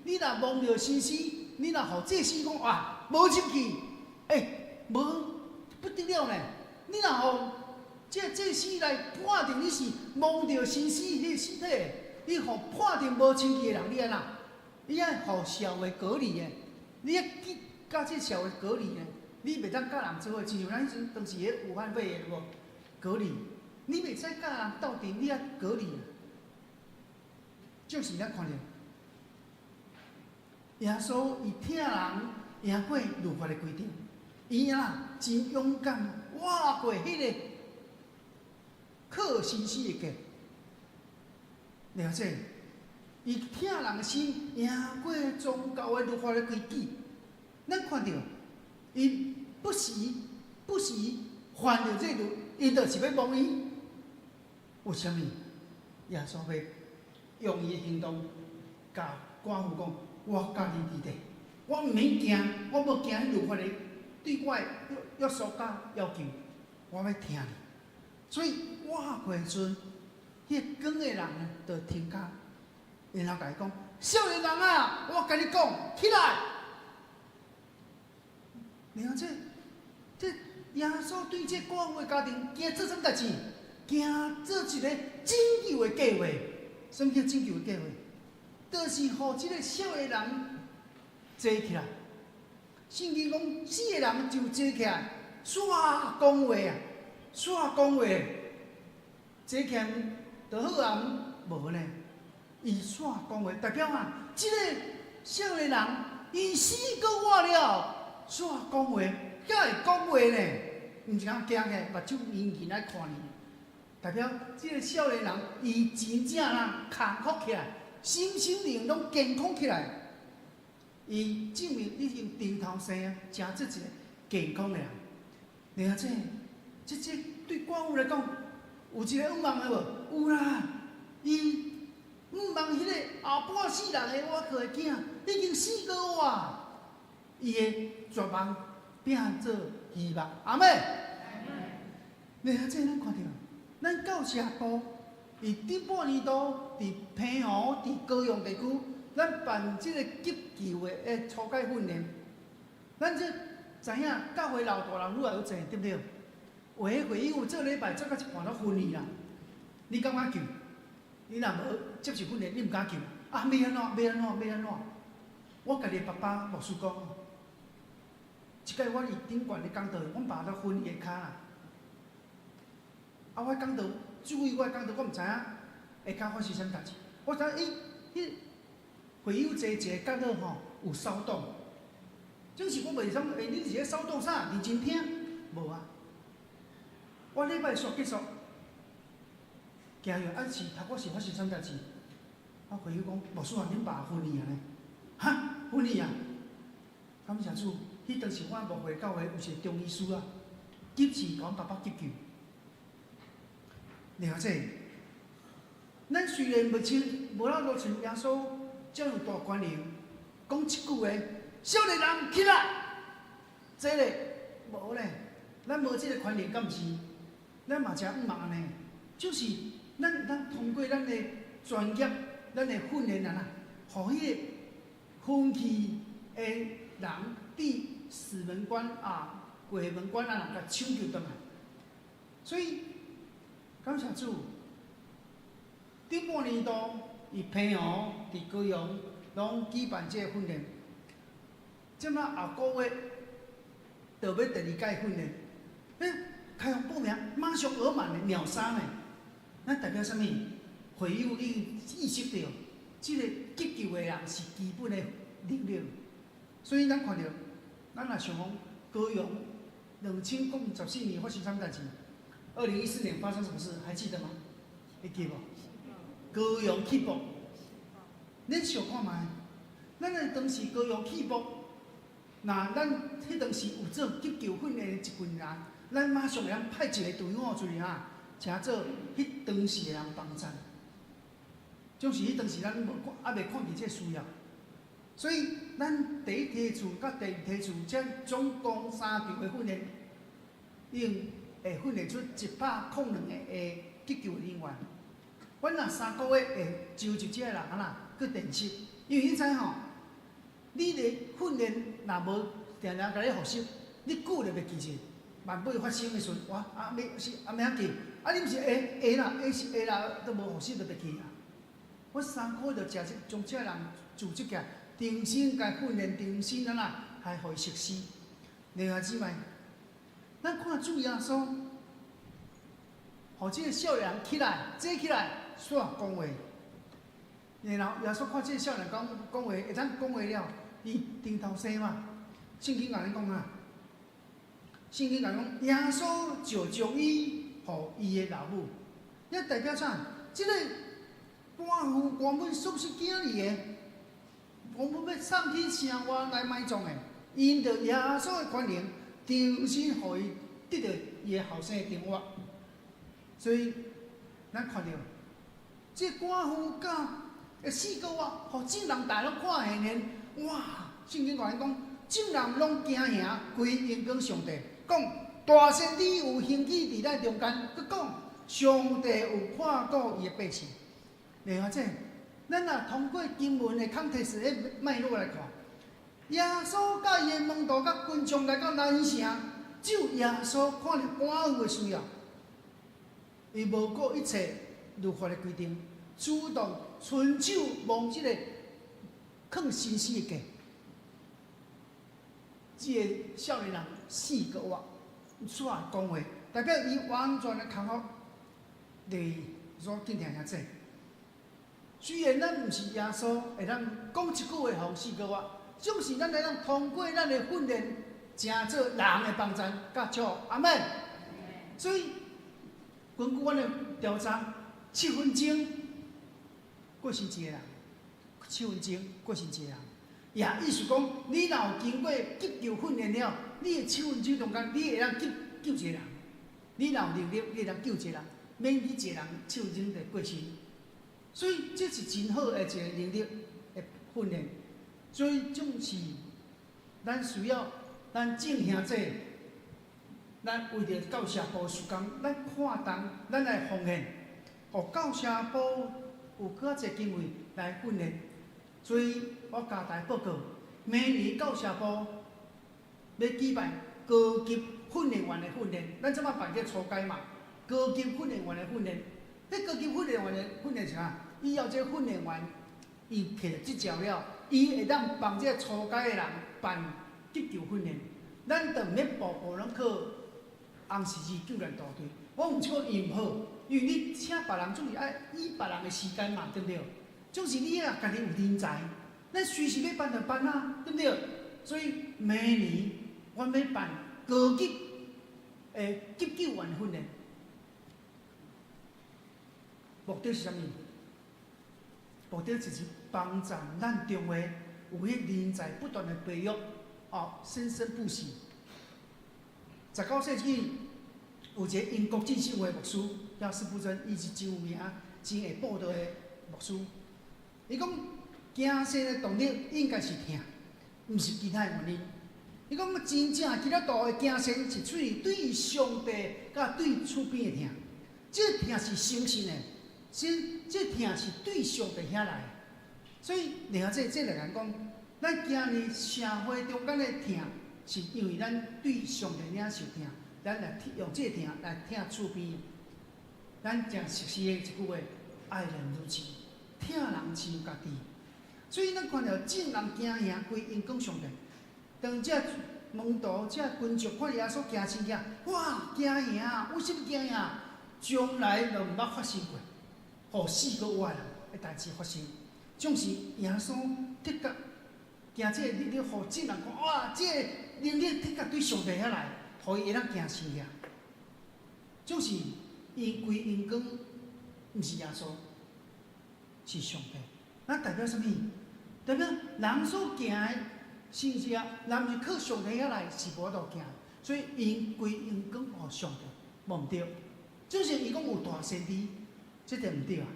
你若摸著身屍，你若予祭司講哇，無入去，欸，無不得了呢。你若予這祭司來判定你是摸著身屍彼個屍體，你予判定無清氣的人，你按怎？你愛予社會隔離的，你愛去佮這社會隔離的，你袂當佮人做伙，親像咱彼陣當時彼武漢肺炎有無？隔離，你袂使佮人鬥陣，你愛隔離。就是咱看著耶穌伊疼人贏過律法的規定，伊啊真勇敢，活過彼個靠身死的架。了解？伊疼人的心贏過宗教的律法的規矩。咱看著伊不時不時犯著這律，伊就是欲摸伊。為啥物？耶穌欲用伊的行動，共寡婦講：我佮你佇咧，我毋免驚，我無驚律法的對我的約束佮要求，我欲疼你。所以活過的時陣，彼個扛的人呢，就停跤，然後共伊講：少年人啊，我共你講，起來！你看這，這耶穌對這寡婦的家庭，驚做啥物代誌？驚做一個拯救的計劃。啥物叫拯救的計劃？就是予這個少年人坐起來。聖經講，死的人就坐起來，煞講話啊，煞講話，坐起來就好啊，無呢？伊煞講話，代表啊，這個少年人伊死閣活了，煞講話，閣會講話呢？毋是講驚的，目睭圓圓來看你，代表這個少年人伊真正啦康復起來，身心靈攏健康起來。伊證明已經重頭生啊，成做一個健康的人。你看這，這對寡婦來講，有一個向望的無？有啦，伊向望彼個後半世人的倚靠的囝，已經死閣活，伊的絕望變做希望。阿們。你看這咱看著，咱教社部佇頂半年度佇澎湖、佇高雄地區，咱辦這個急救的初階訓練。咱這知影教會老大人愈來愈濟，對毋對？有的會友這禮拜做到一半都昏去啦，你敢敢救？你若無接受訓練，你毋敢救。啊，欲按怎？欲按怎？欲按怎？我家己爸爸牧師講，這擺我佇頂懸咧講道，阮爸都昏去跤啦。啊，我講道注意我講道，我毋知影下跤發生啥物代誌。我知影伊彼會友坐一个角落吼有騷動，總是我袂想，欸，你是咧騷動啥？認真聽，無啊。我禮拜煞結束，行入啊是頭拄是發生啥物代誌？啊，會友講，牧師啊，恁爸昏去啊呢？哈，昏去啊！感謝主，彼當時我牧會教會有一個中醫師啊，急時共阮爸爸急救。了解。咱雖然無像無法度像耶穌這樣大權能，講一句話，少年人起來，這個無咧，咱無這個權能，敢毋是？咱嘛誠向望按呢，就是咱會當通過咱的專業、咱的訓練啊，予彼個昏去的人佇死門關啊、鬼門關啊，共搶救轉來。所以感謝主，頂半年度佇澎湖、佇高雄攏舉辦這個訓練，這馬後個月就欲第二屆訓練，欸，開放報名，馬上額滿的，秒殺呢！咱代表啥物？會友已經意識著，這個急救的人是基本的能力，所以咱看著，咱若想講高雄2014年發生啥物代誌？2014年發生什麼事？還記得嗎？會記無？高雄起爆，恁想看覓？咱若當時高雄起爆，若咱彼當時有做急救訓練的一群人，咱馬上會當派一個隊伍出去哈，成做彼當時的人幫贊。總是彼當時咱無看，猶未看見這個需要，所以咱第一梯次佮第二梯次，這總共三場的訓練，已經會訓練出102個的急救人員。阮若3個月會召集這个人啊啦去練習，因為你知吼，你咧訓練若無定定共你複習，你久就袂記住。萬尾發生的時陣，哇啊欲是啊欲按怎記？啊你毋是會會啦，會是會啦，都無複習就袂記啊。我三個月就誠這將這人組織起來，重新共訓練，重新按怎，還予伊熟悉。另外姊妹，咱看主耶穌，予這個少年起來，坐起來，煞講話。然後耶穌看這個少年講講話，會當講話了，伊頂頭生嘛。聖經共咱講啊，聖經共講，耶穌就將伊予伊的老母，這代表啥？這個寡婦原本屬是囝兒的，原本欲送去城外來埋葬的，因著耶穌的權能，重新予伊得著伊的後生的生活。所以，咱看著，這寡婦甲4個月，予眾人大攏看現現，哇！聖經共咱講，眾人攏驚嚇，歸榮光上帝，講大先知有興起佇咱中間，閣講上帝有看顧伊的百姓。另外，這咱若通過經文的 context 的脈絡來看，耶穌佮伊的門徒佮群眾來到拿因城，只有耶穌看著寡婦的需要，伊無顧一切律法的規定，主動伸手摸這個囥身屍的架。這個少年人4個月出來講話，代表伊完全的康復。對，所緊聽遐濟。雖然咱毋是耶穌，會當講一句話，予四個活，總是咱會當通過咱的訓練，成做人的幫贊，佮祝福。阿們。所以根據阮的調查，7分鐘過身一個人，七分鐘過身一個人。也意思講，你若有經過急救訓練了，你的七分鐘中間，你會當救救一個人。你若有能力，你會當救一個人，免去一個人七分鐘就過身。所以這是真好的一個能力的訓練。所以總是咱需要咱眾兄弟，咱為著教社部事工，咱看重，咱來奉獻，予教社部有閣較濟經費來訓練。所以我共大家報告，明年教社部欲舉辦高級訓練員的訓練，咱這擺辦這初階嘛，高級訓練員的訓練，彼高級訓練員的訓練是啥？以後這訓練員，伊摕著執照了，伊會當幫這初階的人辦急救訓練。咱就毋免步步攏靠紅十字救援大隊。我毋是講伊毋好，因為你請別人總是愛以別人的時間嘛，對毋對？總是你啊，家己有人才，咱隨時欲辦就辦啊，對毋對？所以明年阮欲辦高級的急救員訓練，目的是啥物？目的就是幫助咱中華有彼人才不斷的培育，哦，生生不息。19世紀有一個英國浸信會牧師叫司布真，伊是真有名、真會布道的牧師。伊講行善的動力應該是疼，毋是其他的原因。伊講真正基督徒的行善是出於對上帝佮對厝邊的疼，這個疼是誠實的，這這疼是對上帝遐來的。所以，另外這這來講，咱今日社會中間的疼，是因為咱對上帝領受疼，咱來用這個疼來疼厝邊。咱誠熟悉的一句話：愛人如己，疼人像家己。所以咱看著眾人驚嚇，歸榮光上帝。當這門徒、這群眾看耶穌行親起，哇，驚嚇！為啥物驚嚇？從來都毋捌發生過，予4個活人的代誌發生，總是耶穌的確行這个能力，予眾人看，哇！這个能力的確對上帝遐來，予伊會當行神蹟。就是𪜶歸榮光，毋是耶穌，是上帝。那代表啥物？代表人所行的神蹟，若毋是靠上帝遐來，是無法度行。所以𪜶歸榮光予上帝，無毋對。就是伊講有大先知，這就毋對啊。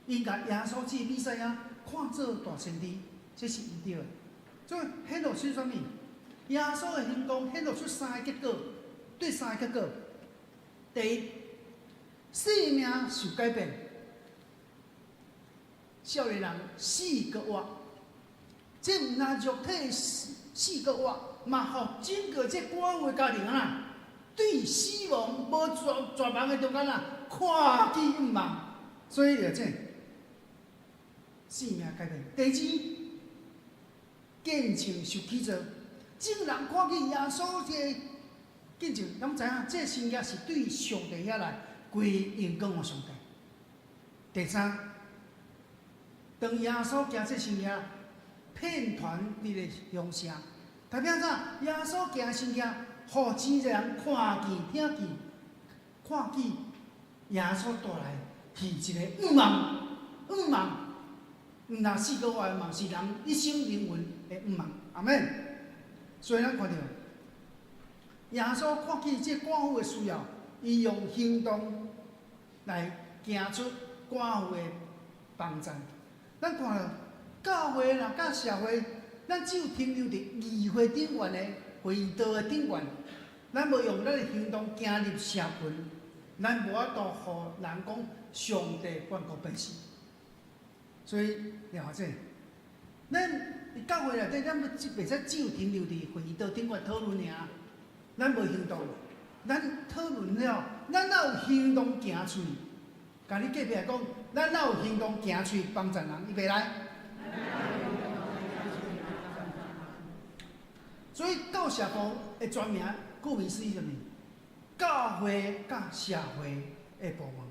𪜶共耶穌這個彌賽亞看做大先知，這是毋對的。所以顯露出啥物？耶穌的行動顯露出三个結果，對三个結果。第一，生命受改變，少年人死閣活，這毋但肉體死閣活，嘛予整個這寡婦的家庭啊，對死亡無絕望的中間啊，看見向望，所以就這生命改變。第二，見證受起做，眾人看見耶穌這個見證，攏知影這神蹟是對上帝遐來歸榮光予上帝。第三，當耶穌行這神蹟，遍傳佇咧鄉城，代表啥？耶穌行神蹟，予真濟人看見、聽見、看見耶穌帶來是一個向望，向望，毋但死閣活的望，是人一生靈魂的向望。阿們。所以咱看著耶穌看見這寡婦的需要，伊用行動來行出寡婦的幫贊。咱看著教會啦，佮社會，咱只有停留佇議會頂懸的會道的頂懸，咱無用咱的行動行入社群，咱無法度予人講上帝關顧百姓。所以了解，咱佇教會內底，咱袂使只有停留佇會議桌頂懸討論爾，咱無行動，咱討論了，咱若有行動行出去，共你隔壁講，咱若有行動行出去幫贊人，預備來。所以教社部的專名，顧名思義，啥物？教會佮社會的部門，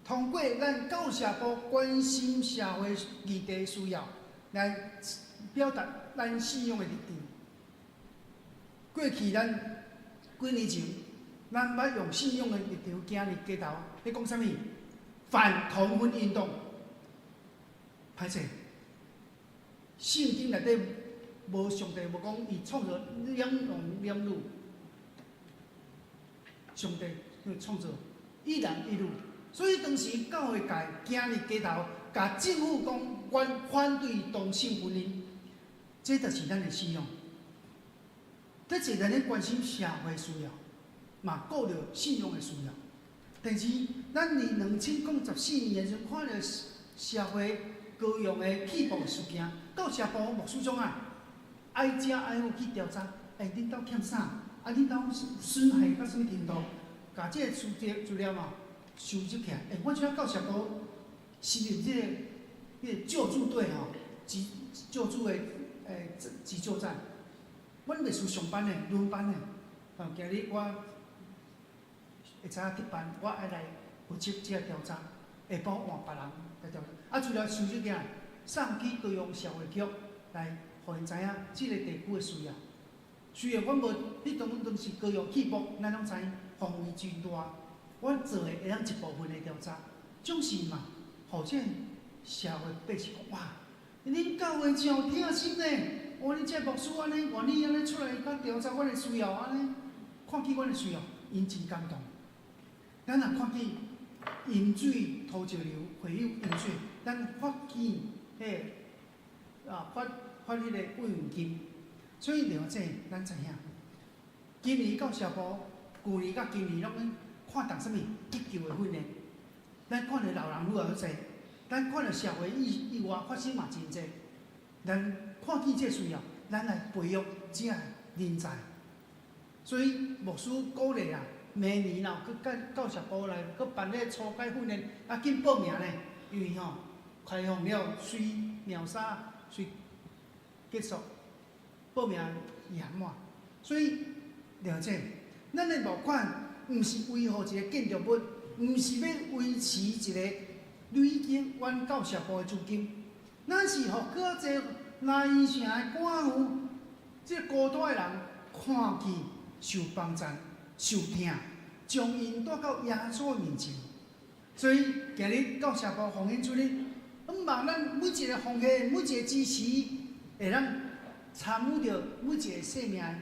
通過咱教社部關心社會議題需要，來表達咱信仰的立場。過去咱幾年前，咱捌用信仰的立場行入街頭，咧講啥物？反同婚運動。歹勢，聖經內底無上帝無講伊創造兩男兩女，上帝創造一男一女，所以當時教會界行入街頭，共政府講，阮反對同性婚姻，這就是咱的信仰。這一個咧關心社會需要，嘛顧著信仰的需要。第二，咱佇2014年的時陣，看著社會高雄的氣爆事件，教社部牧師長啊，挨家挨戶去調查，欸，恁兜欠啥？啊，恁兜損害到啥物程度？共這個資料嘛收集起來。欸，阮這教社部成立這個救助隊吼，急救助的欸急救站。阮袂輸上班的，輪班的。哦，今日我會早值班，我愛來負責這個調查，下晡換別人來調查。啊，資料收集起來，送去高雄社會局來，予𪜶知影這個地區的需要。雖然阮無，彼當時高雄氣爆，咱攏知範圍真大。阮做的會當一部分的調查，總是嘛，予這社會百姓講哇，恁教會真有疼心呢！哇，恁這牧師按呢願意按呢出來佮調查阮的需要，按呢看見阮的需要，𪜶真感動。咱若看見飲水土石流，會有飲水，咱發見彼個啊發彼個慰問金，所以了解咱知影。今年教社部，舊年佮今年攏咧看重啥物急救的訓練，咱看著老人愈來愈濟，咱看著社會意外發生嘛真濟，咱看見這需要，咱來培育這个人才。所以牧師鼓勵啊，明年若有閣教社部來閣辦咧初階訓練，啊緊報名咧，因為吼開放了，隨秒殺隨結束，報名也滿，所以了解，咱的募款毋是維護一個建築物，毋是欲維持一個累積阮教社部的資金，咱是予閣較濟拿因城的寡婦，這個孤單的人看見受幫贊、受疼，將𪜶帶到耶穌的面前。所以今日教社部奉獻主日，向望咱每一個奉獻、每一個支持，會當參與著每一個生命的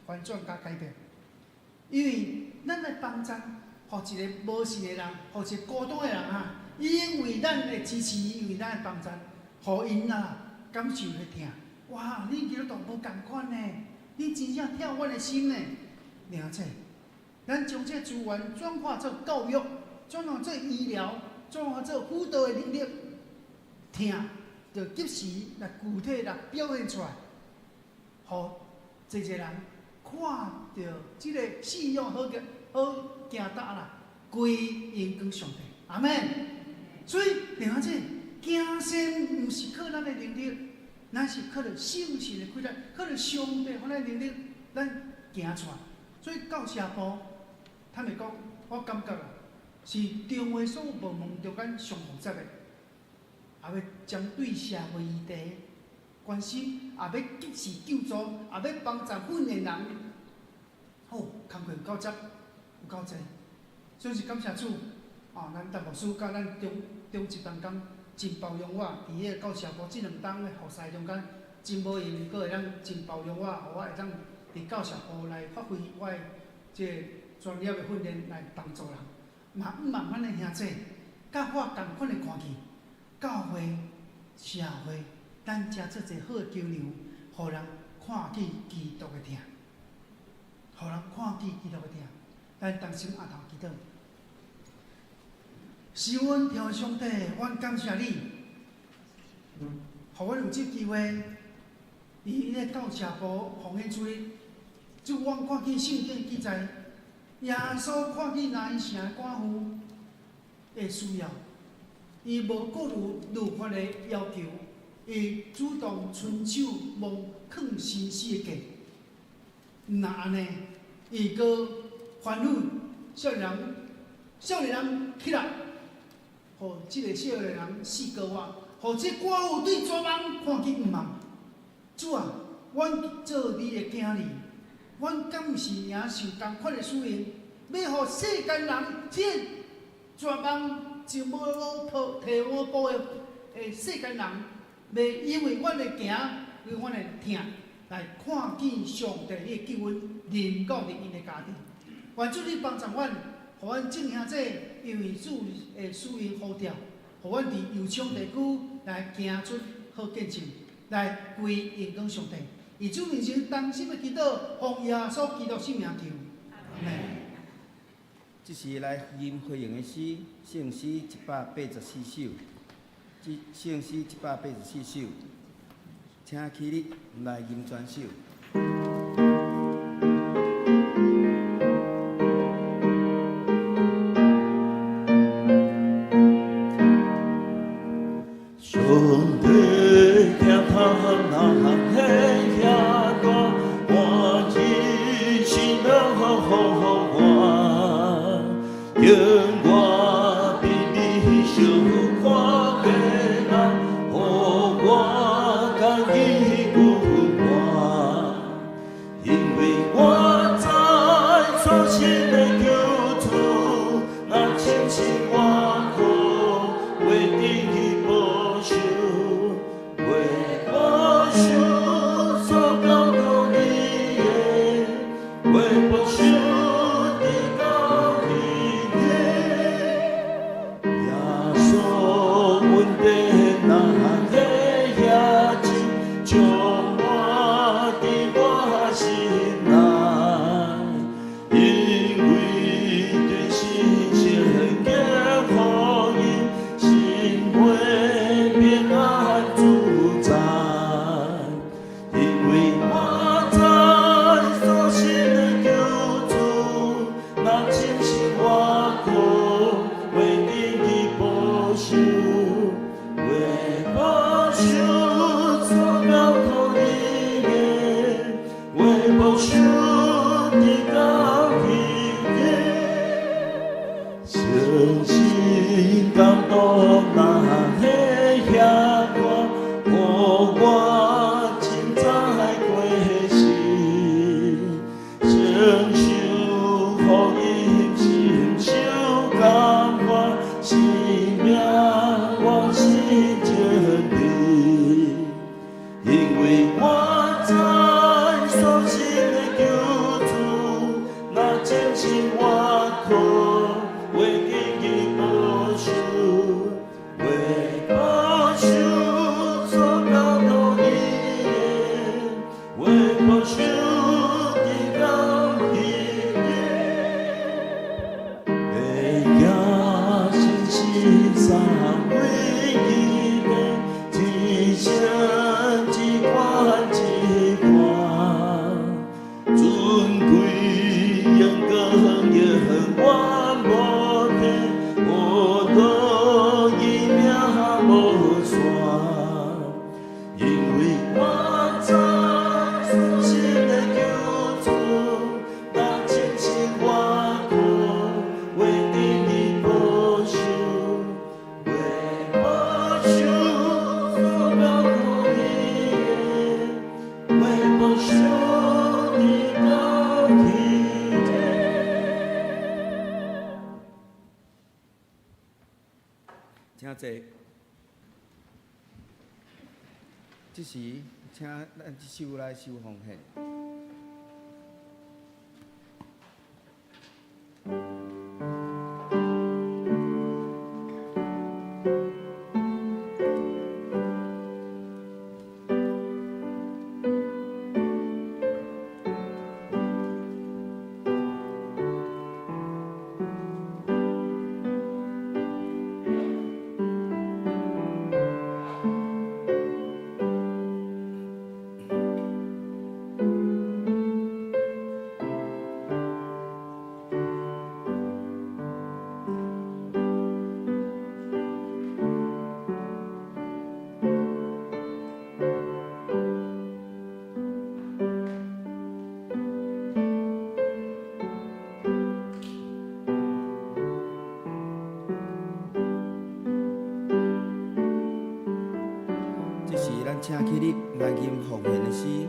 翻轉佮改變。因為咱來幫贊，予一個無信的人，予一個孤單的人啊，因為咱的支持，因為咱的幫贊，予𪜶啊感受彼疼。哇！恁基督徒無仝款呢，恁真正疼阮的心呢。而且，咱將這資源轉化做教育，轉化做醫療，轉化做輔導的能力，疼就及時來具體來表現出來，予濟濟人看著這個信仰好行好行達啦，歸榮光上帝，阿們。所以，弟兄姊行善毋是靠咱的能力，咱是靠著聖神的氣力，靠著上帝予咱的能力，咱行出來。所以教社部，坦白講，我感覺啊，是中會所有部門中間上負責的，也欲針對社會議題關心，也欲及時救助，也欲幫助訓練人。好，工課有夠濟，有夠濟，所以是感謝主，啊，咱陳牧師佮咱中中職同工真包容我，佇彼個教社部這兩冬的服侍中間，真無閒，閣會當真包容我，予我會當佇教社部來發揮我的這個專業的訓練來幫助人。嘛，向望咱的兄弟，佮我仝款的看見，教會、社會，咱遮做一個好的橋梁，予人看見基督的疼，予人看見基督的疼。咱同心徛頭祈禱。是阮天父上帝，阮感謝你，予阮有這機會，佇彼个教社部奉獻主日，主，阮看見聖經記載，耶穌看見拿因城的寡婦的需要，伊無顧慮律法的要求，伊主動伸手摸囥身死的價。毋若按呢，伊閣吩咐少年人，少年人起來，予這个少年人四個活，予這寡婦對絕望看見向望。主啊，阮做你的囝兒，阮敢毋是領受仝款的使命，欲予世間人這絕望就無路提無步的世間人，欲因為阮的行，因為阮的疼，來看見上帝的救恩臨到佇𪜶的家庭。願主你幫助阮，予阮眾兄弟因為主的使命呼召，予阮佇油昌地區來行出好見證，來歸榮光上帝。以主名前同心的祈禱，奉耶穌基督聖名求，阿們。這時來吟回應的詩，聖詩184首，這聖詩184首，請起立來吟全首。上帝疼嘆人的遐大，我一生落雨，叫我比你相看的人，予我家己孤单，因為我知全新的救主，若親像我苦，袂得去保守，袂保守所交託你的，袂保守直到彼天。恨我無變，我的伊命無散，因為我知神的救主，若親像我苦，袂得伊保守，袂保守所保護伊的，袂保守你到彼日。請坐。這時，請咱這首來收奉獻。這時，咱請起立來吟奉獻的詩。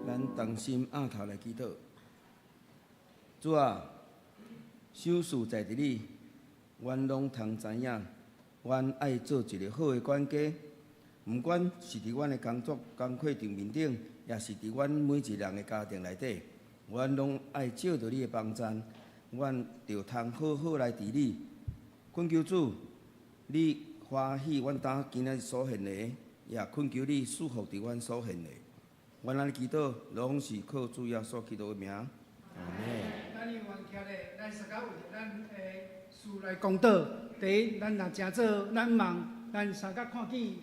咱同心徹頭來祈禱。主啊，賞賜在佇你，阮攏通知影，阮愛做一个好的管家，毋管是佇阮的工作工課場面頂，抑是佇阮每一人的家庭內底，阮攏愛借著你的幫贊，阮就通好好來治理。懇求主，你歡喜阮今今仔日所獻的，也懇求你賜福佇阮所獻的。阮按呢祈禱，攏是靠主耶穌基督的名。阿們。咱願徛咧，咱相共為咱的事來公禱。第一，咱若誠做，咱望咱相共看見，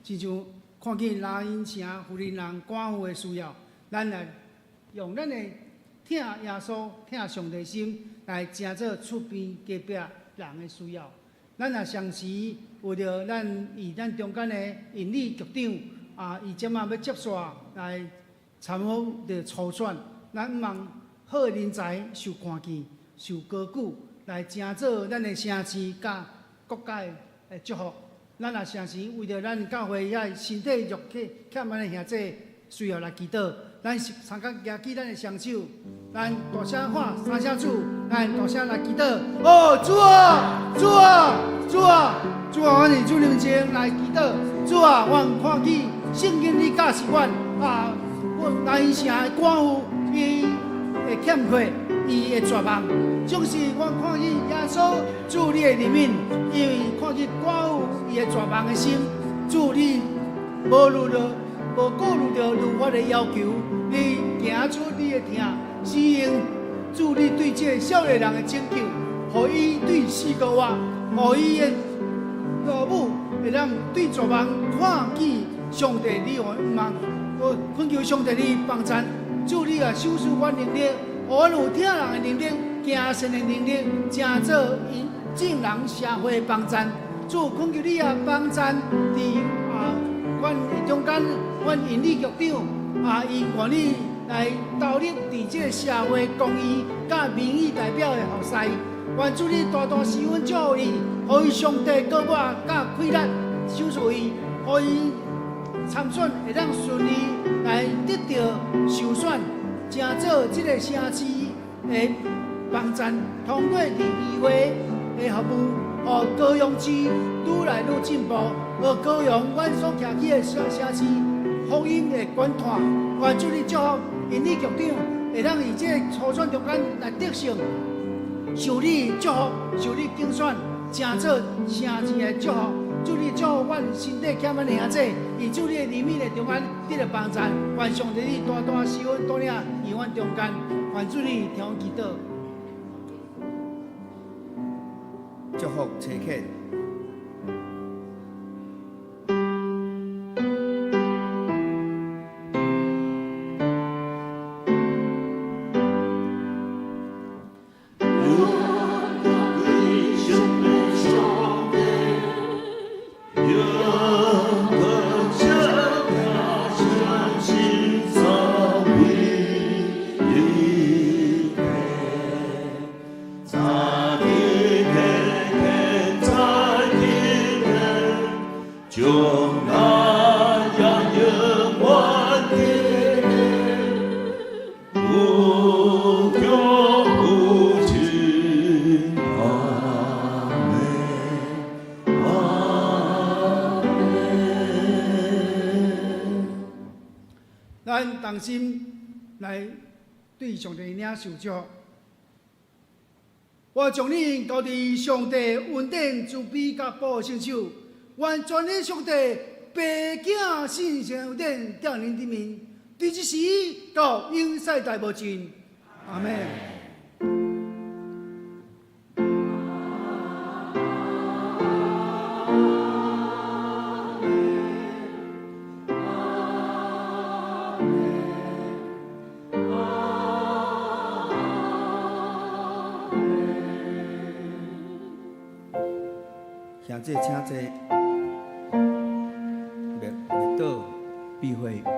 親像看見拿因城婦人人寡婦的需要，咱來用咱的疼耶穌、疼上帝心來誠做厝邊隔壁人的需要。咱若相時為著咱與咱中間的引理局長啊，伊這馬欲接煞來參與著初選，咱望好的人才受看見、受高舉，來成做咱的城市佮國家的祝福。咱若誠實為著咱教會遐身體弱體欠咱的兄弟需要來祈禱，咱相共舉起咱的雙手，咱大聲喊三聲主，咱大聲來祈禱。哦，主啊，主啊，主啊，主啊，阮佇主面前來祈禱。主啊，阮看見聖經你教示阮啊，阮拿因城的寡婦伊的欠缺，伊的絕望，總是阮看見耶穌主你的憐憫，因為看見寡婦伊的絕望的心，主你無慮著，無顧慮著律法的要求，你行出你的疼，施行主你對這个少年人的拯救，予伊對死閣活，予伊的老母會當對絕望看見上帝你予伊望，我懇求上帝你幫贊，主你啊賞賜阮能力，予阮有疼人的能力、行善的能力，成做𪜶眾人社會的幫贊。主懇求你啊幫贊佇啊阮中間，阮引理局長啊，伊願意來投入佇這个社會公益佮民意代表的服侍。願主你大大施恩祝福伊，予伊上帝閣抹佮氣力賞賜伊，予伊參選會當順利來得著受選，成做這个城市的帮赞，通过伫议会的服务，予高雄市愈来愈进步，予高雄阮所徛起的城城市福音的管道，愿主你祝福因你局长，会当伫这个初选中间来得胜，受你祝福，受你拣选，成做城市的祝福。主你祝福阮身体欠阮的兄弟，伫主你的怜悯的中间得到帮赞，愿上帝你大大施恩带领伫阮中间，愿主你听阮祈祷。祝福差遣。咱同心来对上帝领受祝福。我將你交佇上帝恩典慈悲佮保護聖手，願全能上帝父子聖神恩典踮恁頂面，對這時到永世代無盡。阿們。兄弟，請坐。默默禱，避會。